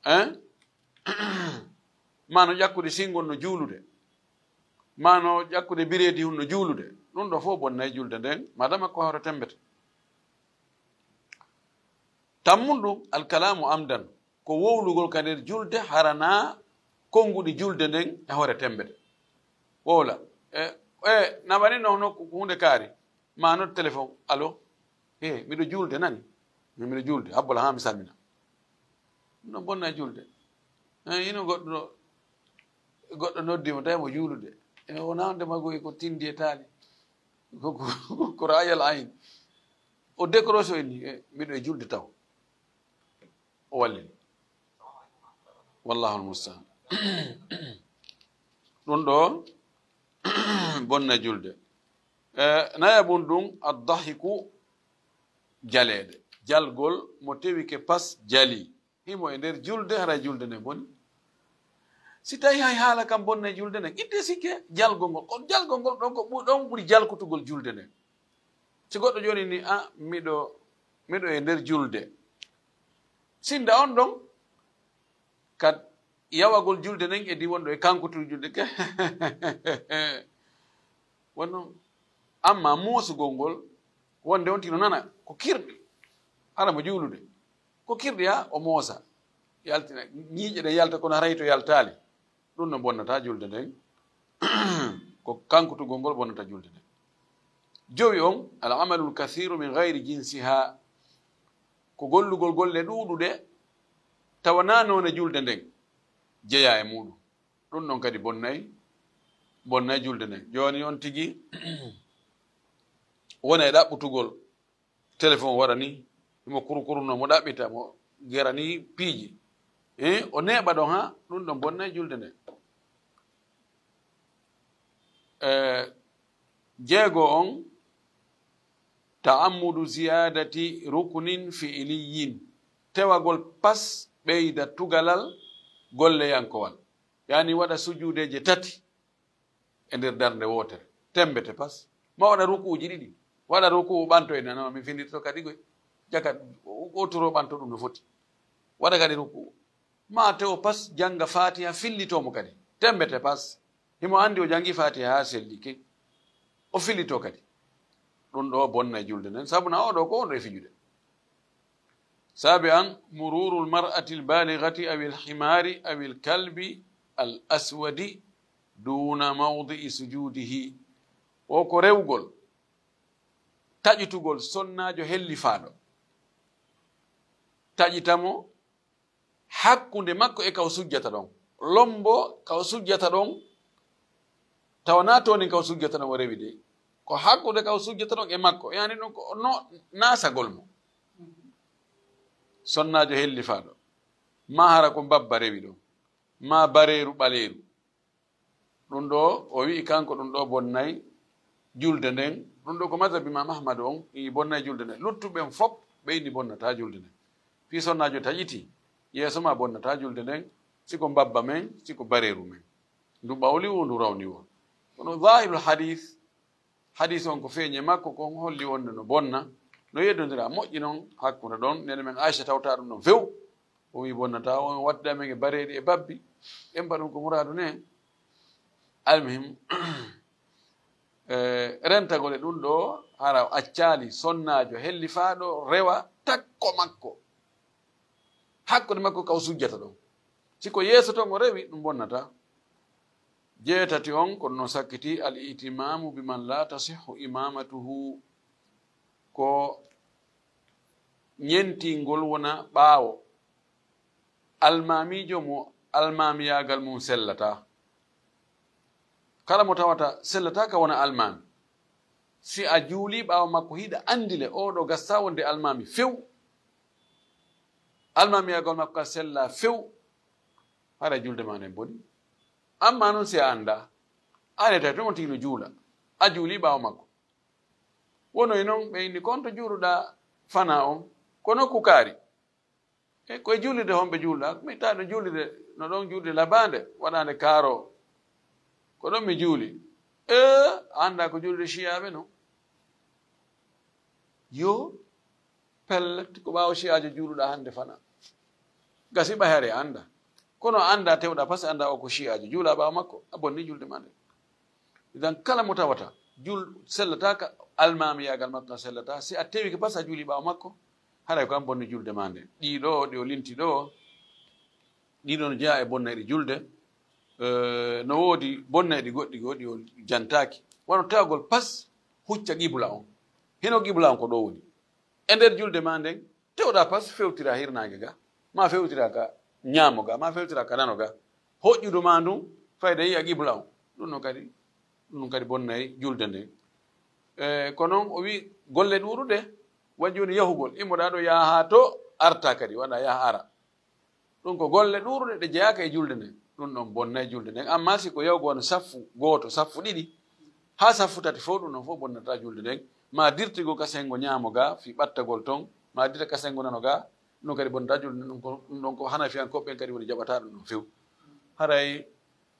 Hein? Ma no ƴakkude singol no juulude. Ma no ƴakkude bireedi hun no juulude. Ɗum ɗo fof bonnay julde nden, madama ko hoore tembete. Tammun ɗum, alkalamu amdan, ko wowlugol ka nder julde, hara na konnguɗi julde nden e hoore tembete. Wowla. E, e, na wani no, no ko hunde kaari. Ma nodde téléphone, allo? He, miɗo julde, nani? Min miɗo julde, habbola haa mi salmina. No bonna julde. E, ino goɗɗo, goɗɗo noddi mo, tawi mo juulude. E, o na wonde mago e ko tindi e taali. Ko, ko, ko ra'ayal ayn. O décroché o inni, e, miɗo e julde taw. O wallini. Wallahul mustaan. Ɗum ɗo, bonna julde. E, nayaɓun ɗum, addahiku, jaleede. jalgol mo tewike pas jali. Himo e nder julde, haray julde nden boni. Si tawi hay haala kan bonnay julde nden, itte sikke jalgol ngol. Kono jalgol ngol ɗon ko ɓu-, ɗon ɓuri jalkutugol julde nden. Si goɗɗo jooni ni, "A, miɗo, miɗo e nder julde." Sinda on ɗon, ka yawagol julde nden e di wonɗo e kankutude julde ke. Wonno, amma moosugol ngol, wonde on tino nana, ko kirɗi, hara mo juulude. Ko kirɗi ha o moosa. Yaltina, ñiiƴe ɗen yalta kono haray to yaltaali. Ɗum no bonnata julde nden. Ko kankutugol ngol bonnata julde nden. Jowi on, al amalul kathiru min gayri jinsiha. Ko gollugol golle ɗuuɗuɗe, tawa na noone julde nden jeyaa e muuɗum. Ɗum ɗon kadi bonnay, bonnay julde nden. Jooni on tigi wona e ɗaɓɓutugol téléphone waɗa ni, himo kurukuruno, mo ɗaɓɓita, mo gera ni piiji. Eh, o neeɓa ɗon ha, ɗum ɗon bonnay julde nden. Eh, jeego on, ta'ammudu ziyadati rukunin fi'iliyin. Tewagol pas ɓeyda tugalal golleyankowal. Yani waɗa sujuudeeje tati e nder darnde wootere. Tembete pas. Ma waɗa rukuuji ɗiɗi. Waɗa rukuu ɓanto e nano, mi findirto kadi goy. Jaka o turo ɓanto ɗum no foti. Waɗa kadi rukuu. Ma tewo pas janga Fatiha fillito mo kadi. Tembete pas. Himo andi o jangi Fatiha ha selli ke. O fillito kadi. Ɗum ɗo bonna e julde nden. Sabu na o ɗo ko on ɗo e fijude. Sabi an, mururul mar'atil balighati awil himari awil kalbi al aswadi duna mawdi'i sujudihi. O ko rewgol, taƴitugol sonnaajo hellifaaɗo. Taƴita mo hakkunde makko e ka o sujjata ɗon. Lombo ka o sujjata ɗon, tawa na toon ka o sujjata ɗon o rewi de. Ko hakkunde ka o sujjata ɗon e makko. Yani ɗum ko no nasagol mo. Sonnaajo hellifaaɗo. Ma hara ko mbabba rewi ɗon. Ma bareeru ɓaleeru. Ɗum ɗo, o wi'i kanko ɗum ɗo bonnay julde nden. Ɗum ɗo ko mazhab Imam Ahmad on, i bonnay julde nden. Luttuɓe ɓen fop ɓe inni bonnata julde nden. Fii sonnaajo taƴiti, yeeso ma bonnata julde nden, si ko mbabba men, si ko bareeru men. Ndu ɓawli wo, ndu rawni wo. Kono zahirul hadith, hadith on ko feeñe makko kon holli wonde no bonna, no yeddondira moƴƴi non hakkunde ɗon. Nene men Aisha tawta ɗum ɗon few. O wi bonnata, on wattida men e bareeɗi e babbi. Ɓen mbaɗum ko muraadu ne. Almuhim, eh, rentagol e ɗum ɗo, hara o accaali sonnaajo hellifaaɗo rewa takko makko. Hakkunde makko ka o sujjata ɗon. Si ko yeeso ton o rewi, ɗum bonnata. Jeetati on, kono no sakkiti, al itimamu bi man la tasihhu imamatuhu, ko ñentingol wona ɓaawo almaamiijo mo almaamiyaagal mum sellata. Kala mo tawata sellata ka wona almaami. Si a juuli ɓaawo makko, hiɗa andile oɗo gasta wonde almaami few. Almaamiyagol makko ka sella few. Hara julde ma nden boni. Amma non si a anda, a reta tun on tigi no juula. A juuli ɓaawo makko. Wono e non ɓe inni, "Kon to juuluɗa fana on, ko nokku kaari?" E ko e juulirde homɓe juuluɗa? Mi tawi no juulirde, no ɗon juulirde labande, waɗande kaaro. Ko ɗon mi juuli. E, a anda ko juulirde Shi'aɓe non? Yo, pellet, ko ɓaawo Shi'ajo juuluɗa hande fana. Gasi ɓay hare a anda. Kono a anda tewɗa, parce que anda o ko Shi'ajo. Juula ɓaawo makko, a bonni julde ma nde. Idan kala mo tawata, jul-, sellataka, almaamiyagal makko kan sellata, si a tewike, parce que a juuli ɓaawo makko, haray ko an bonni julde ma nde. Ɗiɗo, ɗi o linti ɗo, ɗiɗo no jeya e bonnayɗi julde. Eh, no woodi bonnayɗi goɗɗi goo ɗi o jantaaki. Wano tawagol pas hucca qibla on. Hino qibla on ko ɗo woni. E nder julde ma nden, tewɗa pas fewtira hirnaange ga, ma fewtira ka ñaamo ga, ma fewtira ka nano ga. Hoƴƴudu ma ndun, fayda yi'a qibla on. Ɗum non kadi, ɗum non kadi bonnay julde nden. Eh, ko non o wi golle ɗuuɗuɗe, waɗi jooni yahugol, immoɗa ɗo yaha haa to, arta kadi, waɗa yaha ara. Ɗum ko golle ɗuuɗuɗe ɗe jeyaaka e julde nden. Ɗum ɗon bonnay julde nden. Amma si ko yahugo wano saffu gooto, saffu ɗiɗi, haa saffu tati fof, ɗum ɗon fof bonnata julde nden. Ma dirtigol ka sengo ñaamo ga, fii ɓattagol ton, Ma dita kasen ngonano ga, ɗum kadi bonta julde, ɗum ko, ɗum ɗon ko hanafiyankooɓe ɓen kadi woni jaɓata ɗum ɗon few. Haray,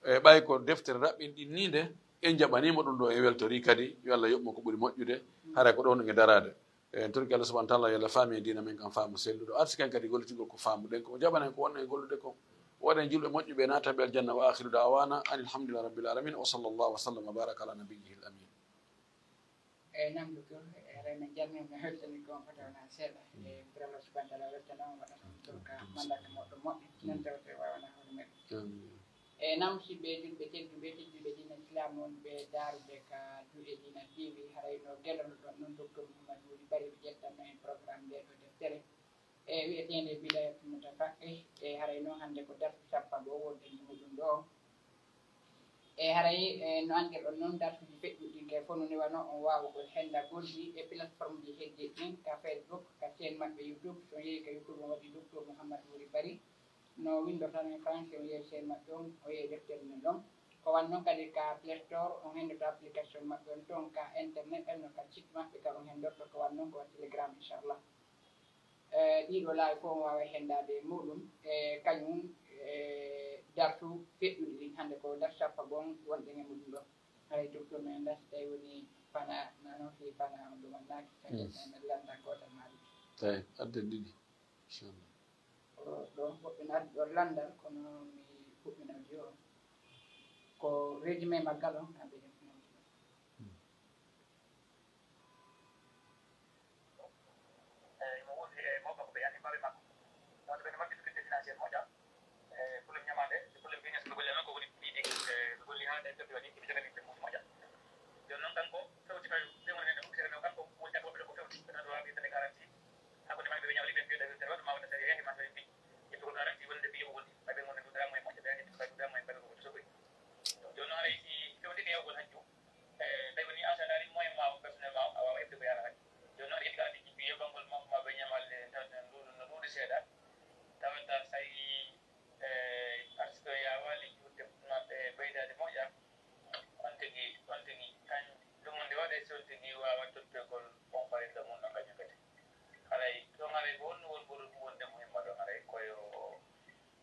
e, ɓay ko deftere raɓɓinɗinniinde, en jaɓaniima ɗum ɗo, en weltori kadi, yo Allah yoɓ mo ko ɓuri moƴƴude, haray ko ɗon en daraade. En torki Allah subhanahu wa ta'ala, yo Allah faami en diina men kan faamu selluɗo, arsiken kadi gollitigol ko faamuɗen, ko jaɓanen ko wonno e gollude ko, waɗen julɓe moƴƴuɓe, naataɓe aljanna, wa akhiru da'wana anil hamdulillahi rabbil alamin, wa sallallahu wa sallam wa baraka ala nabiyyihil amin. Eyi, Namdou Touré, eyi, haray min calminii, min weltanii ko on fota wonaa seeɗa. Eyi, mbela Allah subhanahu wa ta'ala weltana on, waɗana on torka, mallaka moƴƴo moƴƴo, non tawte waawana hoore meɗen. Amin. Eyi, Nam, musidɓe julɓe tedduɓe, tedduɓe diina Islam wonɓe daarude ka Duɗe Diina T V, haray no gellonoɗon non Docteur Mouhamadou Wuli Bari, ɓe ƴettanno en programme nde ɗo deftere. E wiyeteende Bidaayatul Mutafaqqih, e haray noon hannde ko darsu cappanɗe goo wonɗen e muɗum ɗo. E haray, e no anndirɗon noon, darsuuji feƴƴuɗi ɗin kay fof no newano on waawugol henndagol ɗi e plateforme ji heddiiɗi ɗin, ka Facebook, ka chaîne maɓɓe YouTube. So on yehi ka YouTube, on waɗi Docteur Mouhammad Wuri Bari, no winndoo tan e français, on yehi chaîne maɓɓe on, on yehi deftere nden ɗon. Ko wayi noon kadi ka Play Store, on henndoto application maɓɓe on toon, ka internet, ɓen no ka site maɓɓe ka on henndorto, ko wayi noon ko Telegram, inchallah. E ɗiɗo laawi fof on waawa henndaade e muɗum, e kañum, e darsu feƴƴuɗi ɗin. Hannde ko darsu sappo goo wonɗen e muɗum ɗo. Haray docteur men anndaa si tawi woni fana, nano fii fana on ɗumannaaki, kadi men lannda gootal maa ɗiɗi. Tawi adden ɗiɗi, inchallah. Ko ɗon fuɗɗinade ɗon lanndal, kono mi fuɗɗinooji o. Ko résumé maggal on, kamɓe ɗen fuɗɗinooji ɗon. Eyi, mo wondi e mawɓe makko ɓe yani babe makko. Wonde ɓe no mbaɗi difficulté financière moƴƴa. E problème ñamaande, e problème business ɓe golli, ko woni ɗiɗi, e ɓe golli haa ɗe perdi waɗi, ɓe jogani ɓe mbuuɗi moƴƴa. Jooni noon kanko fewti kay, ɓe woni ɓe ukkere ɗo, kanko woni tan woɓɓe ɗo ko fewti, ɓe tan wawi ɓe garanti. Hakkunde maɓɓe ɓe ñawli ɓe mbiyo tawi tere waɗi ma wonde tawi yahi ma tawi mbi. Ƴettu ko garanti wonde mbi yoɓugol ɗi. Ɓay ɓe ngonde ndu dara moye moƴƴa, ɓe andi ko kay ndu dara moye mbaɗa ko woni soɓoy. Jooni noon haray si fewti e yawgol hajju, e tawi woni a salaari moyen ma o personnel ma o, a wawa ƴettude ko yaara hajju. Jooni noon aɗa yiɗi kala ɗi jippi yoɓangol ma, ma ɓe ñamalle tan no ɗuuɗi, no ɗuuɗi seeɗa. Tawata so tawi, e, arsuko yaawali juutde maɓɓe ɓeydaade moƴƴa, on tigi, on tigi, kañ ɗum nde waɗe si on tigi waawa tottugol on farilla mum ɗon kañum kadi. Haray ɗon haray ko honno woni ɓuri ɗum wonde muhimma ɗon haray ko yo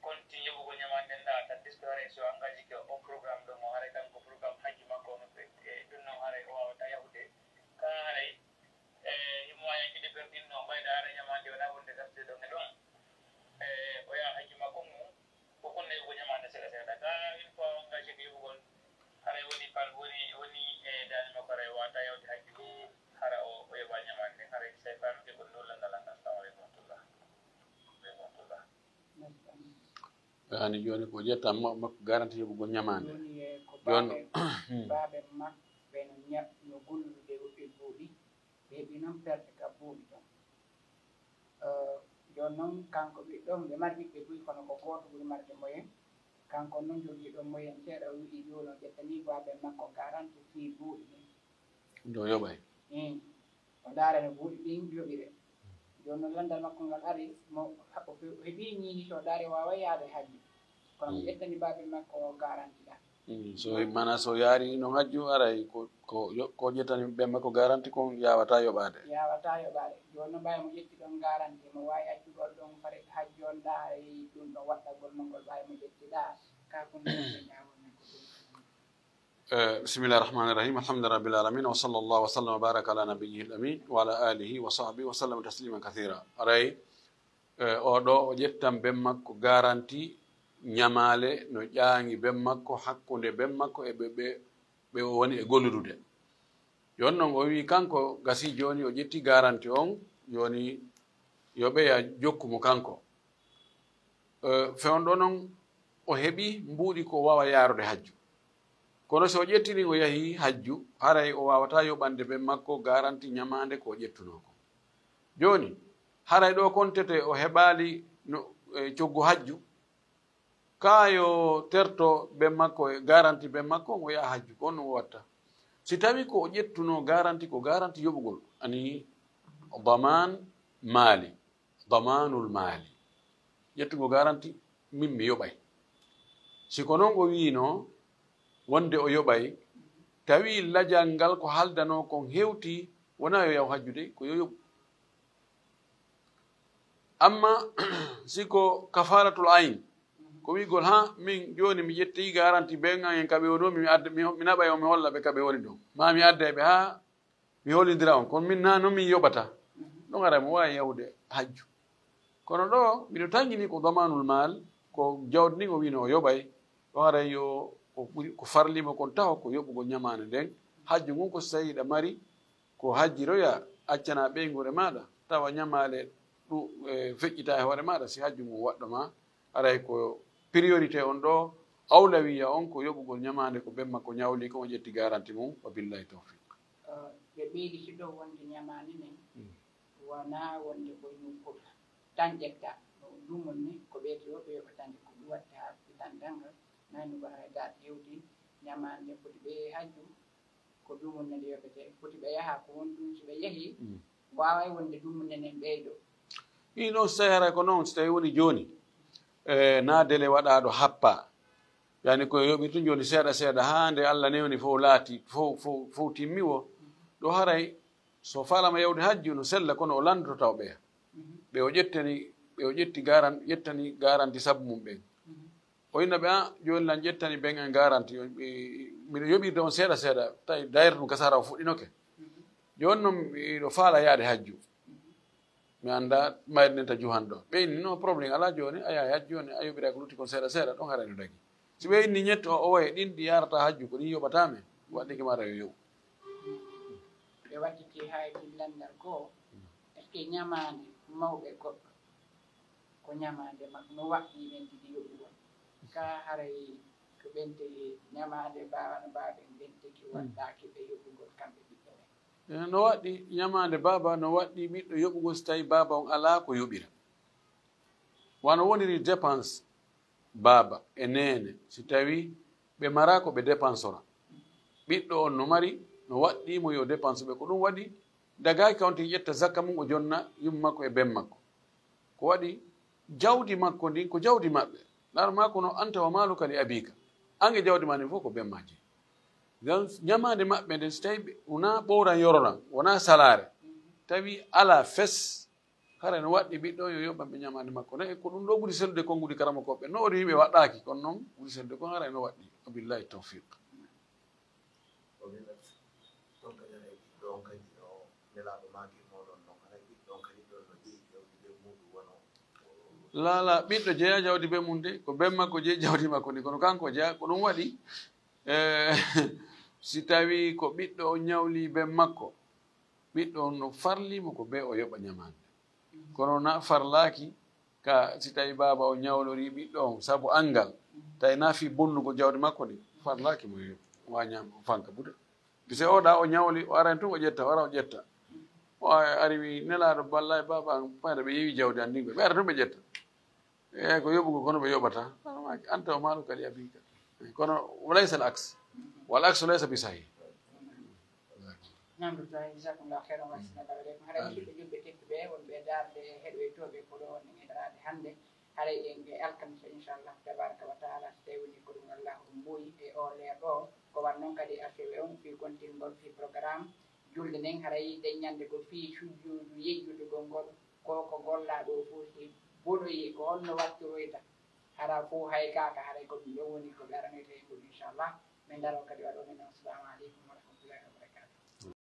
konti yoɓugol ñamaande ndaa tan disto haray so engagé ke on programme ɗon o haray kanko programme hajju makko on ɓe, e ɗum noon haray o waawata yahude ka haray, e, himo waawi yaccude pertinno ɓayda haray ñamaande wona wonde dartude ɗon e ɗon. E, o yaha hajju makko ngu, ko konno yoɓugol ñamaande seeɗa seeɗa. Ka une fois o engagé ke yoɓugol, haray woni par, woni, woni e daande makko, haray o waawata yawde hajju, hara o, o yoɓa ñamaande nden, haray so tawi faamike ko ɗo lanndal an. Assalamu aleykum wa rahmatullah. Wa aleykum wa rahmatullah. Ɓe hani jooni ko ƴettan ma-, makko garanti yoɓugol ñamaande. Jooni, e, ko jooni baabe, baabe makko ɓe no ña-, no gollude e buuɗi. Ɓe heɓi noon perte ka buuɗi ɗon. Eh, jooni noon, kanko ɓiɗɗo, ɓe mari ɓiɓɓe buy, kono ko gooto ɓuri marde moyen. Kanko noon jogiiɗo moyen seeɗa, o wi'i jooni o ƴettanii baaben makko garanti fii buuɗi ɗin. Nde o yoɓay. Iin. O ndaara no buuɗi ɗin yoɓire. Jooni noon lanndal makko ngal ari, mo ha-, o fe-, o heɓii ñiiñi, so o ndaari o waaway yaade hajju. Kono mi ƴettani baabe makko o garanti ɗa. Mm, so, mana so yaari noon hajju, aray ko, ko yo-, ko ƴettani ɓe makko garanti kon yaawataa yoɓaade. Yaawataa yoɓaade. Jooni noon ɓay mo ƴetti ɗon garanti, mo waawi accugol ɗon fare hajju on ɗa, aray ɗum ɗon waɗɗagol mo ngol ɓay mo ƴetti ɗa, ka kon ɗon ɓe ñaawol men ko ɗum. Eh, bismillahi rahmani rahim. Alhamdulillahi rabbil alamin. Wa sallallahu wa sallam wa baraka ala nabiyyihi al-amin wa ala alihi wa sahbihi wa sallam tasliman kathira. Aray, eh, o ɗo o ƴettan ben makko garanti ñamaale no ƴaangi ben makko hakkunde ben makko e ɓe, ɓe, ɓe o woni e golludude. Jooni noon o wii kanko gasi jooni o ƴetti garanti on, jooni yo ɓeya jokku mo kanko. Eh, fewndo noon o heɓi mbuuɗi ko o waawa yaarude hajju. Kono so o ƴettini o yahi hajju, haray o waawataa yoɓande ben makko garanti ñamaande ko o ƴettunoo ko. Jooni, haray ɗo kontete o heɓaali no, eh, coggu hajju, kaa yo terto ben makko e garanti ben makko, o yaha hajju, ko on ɗum o watta. Si tawi ko o ƴettunoo garanti, ko garanti yoɓugol, ani damaan maali, damaanul maali. Ƴettugo garanti, min mi yoɓay. Si ko noon o wiinoo, wonde o yoɓay, tawi lajal ngal ko haaldanoo kon hewti, wonaa yo yaw hajjude, ko yo yoɓu. Amma si ko kafaratul ayn, ko wi'gol, ha, min jooni mi ƴetti garanti ben an en ka ɓe woni, mi adda, mi, mi naɓay on, mi holla ɓe ka ɓe woni ɗon. Ma mi adday ɓe ha mi hollindira on. Kono min na non min yoɓata. Ɗon haray mo waawi yahude hajju. Kono ɗo, miɗo tangini ko damanul maal, ko jawdi ndin o wi'no o yoɓay. Ɗon haray yo, ko ɓuri, ko farli mo kon taho ko yoɓugol ɲamaande nden. Hajju ngun ko si tawii hiɗa mari ko hajjiroya, accana ɓeynguure maaɗa, tawa ɲamaale ɗu-, e, feƴƴita e hoore maaɗa, si hajju ngun waɗɗo ma, haray ko priorité on ɗo, awlawiya on ko yoɓugol ɲamaande ko ben makko ɲawli kon, o ƴetti garanti mum, wa billahi tawfiq. Eh, ɓe ɓeydi si ɗo wonde ɲamaande nden, Mm. wonaa wonde ko ñukkuɗo tan ƴetta, no ɗum woni ko ɓeyti o, ɓe yoɓatande ko ɗum watta fitan dangal, nani ko haray daade hewti ɲamaande foti ɓe hajju, ko dumunne nde yoɓete, foti ɓe yaha, ko won ɗum, si ɓe yahi, Mm. waaway wonde dumunne nden ɓeydo. Ɗin ɗon, si tawii haray ko non, si tawii woni jooni, e, na délai waɗaaɗo happa. Yani ko yoɓi tun jooni seeɗa seeɗa, haa nde Allah newni fof laati, fof, fof, fof timmi wo. Ɗo haray, so faalama yawde hajju, no sella, kono o lanndotoo taw ɓeya. Mhm. Ɓe o ƴettani, ɓe o ƴetti garan-, ƴettani garanti sabu mum ɓen. Mhm. O inna ɓe, "Ah, jooni lan ƴettani ben en garanti, o, e, miɗo yoɓirde on seeɗa seeɗa, tawi dayre ɗum kasara o fuɗɗinoke. Mhm. Jooni non miɗo faala yaade hajju. Mhm. Mi annda mayre nden ta juhan ɗo." Ɓe inni, "No problème, alaa jooni, a yahay hajju jooni, a yoɓira ko lutti kon seeɗa seeɗa, ɗon haray no dagi." Si ɓe inni ñetto o, o waye ɗin ɗi yarata hajju, ko ɗin yoɓata men, waɗɗike mara yo yoɓu. Ɓe waɗɗike hay tillandal ko, est-ce que ñamaande mawɓe goɗɗo? Ko ñamaande makko no waɗɗii ɓen tigi yoɓugol. Ka haray ko ɓen tigi ñamaande baaba no mbaawen ɓen tigi waɗɗaaki ɓe yoɓugol kamɓe ɓiɓɓe ɓen. Eh, no waɗɗii ñamaande baaba, no waɗɗii ɓiɗɗo yoɓugol si tawii baaba on alaa ko yoɓira. Wano woniri dépense baaba e neene, si tawii ɓe maraa ko ɓe dépensora. Ɓiɗɗo on no mari, no waɗɗii mo yo dépense ɓe. Ko ɗum waɗi dagaaki ka on tigi ƴetta zakka mum o jonna yumma makko e ben makko. Ko waɗi jawdi makko ndin ko jawdi maɓɓe. Laara maa kono anta wa maaluka li abiika. An e jawdi maa ndin fof ko ben maa jeyi. Donc, ñamaande maɓɓe nden, si tawii ɓe, wonaa ɓowran yororan, wonaa salaare, tawi alaa fes, hara no waɗɗii ɓiɗɗo on yo yoɓan ɓe ñamaande makko nden. E ko ɗum ɗo ɓuri sellude konguɗi karamokooɓe. No o wi'i ɓe waɗɗaaki, kono non ɓuri sellude kon hara no waɗɗii. Wa billahi tawfiq. O wi'at, ɗon kadi haray ɓiɗɗo on kadi no Nelaaɗo maaki mooɗon non, haray ɓiɗɗo on kadi ɗon no jeyi jawdi ben muuɗum wano. Laa, laa, ɓiɗɗo jeyaa jawdi ben mum de, ko ben makko jeyi jawdi makko ndi, kono kanko jeyaa, ko ɗum waɗi, eh, si tawii ko ɓiɗɗo on ñawli ben makko, ɓiɗɗo on no farli mo ko be o yoɓa ñamaande. Kono na farlaaki ka si tawi baaba o ñawlori ɓiɗɗo on sabu anngal, tawi na fii bonnugol jawdi makko ndi, farlaaki mo yo wa ñaam o fanka buda. Gise o ɗa o ñawli, o aran tun o ƴetta, o ara o ƴetta. O ari wi, "Nelaaɗo, ballay baaba an, mayre ɓe yewi jawdi an ndin koy." Ɓe ara tun ɓe ƴetta. E ko yoɓugol kono ɓe yoɓata. Anta wa maaluka li abiika. Kono wa laysa al aks. Wal aksu laysa bi sahih. Namdu tawi, jazakumullahu khairan wa ahsanallahu ilaykum. Haray musidɓe julɓe tedduɓe wonɓe daarde heɗoytooɓe ko ɗo wonɗen e daraade hannde. Haray en e alkamisa inchallah tabaraka wa taala, so tawi woni ko ɗum Allahu ɗum mbuuyi e o leer ɗo. Ko wan noon kadi asewe on fii kontingol fii programme julde nden. Haray ɗen ñande ko fii sujjuudu yejjutugol ngol, ko ko gollaa ɗo fof si bonoyi ko honno wattoroyta. Hara fof hay kaaka, haray ko ɗum ɗo woni ko ɓe aranoyta e ngol inchallah. Min daro kadi waɗo men assalamu aleykum wa rahmatullahi wa barakatuh.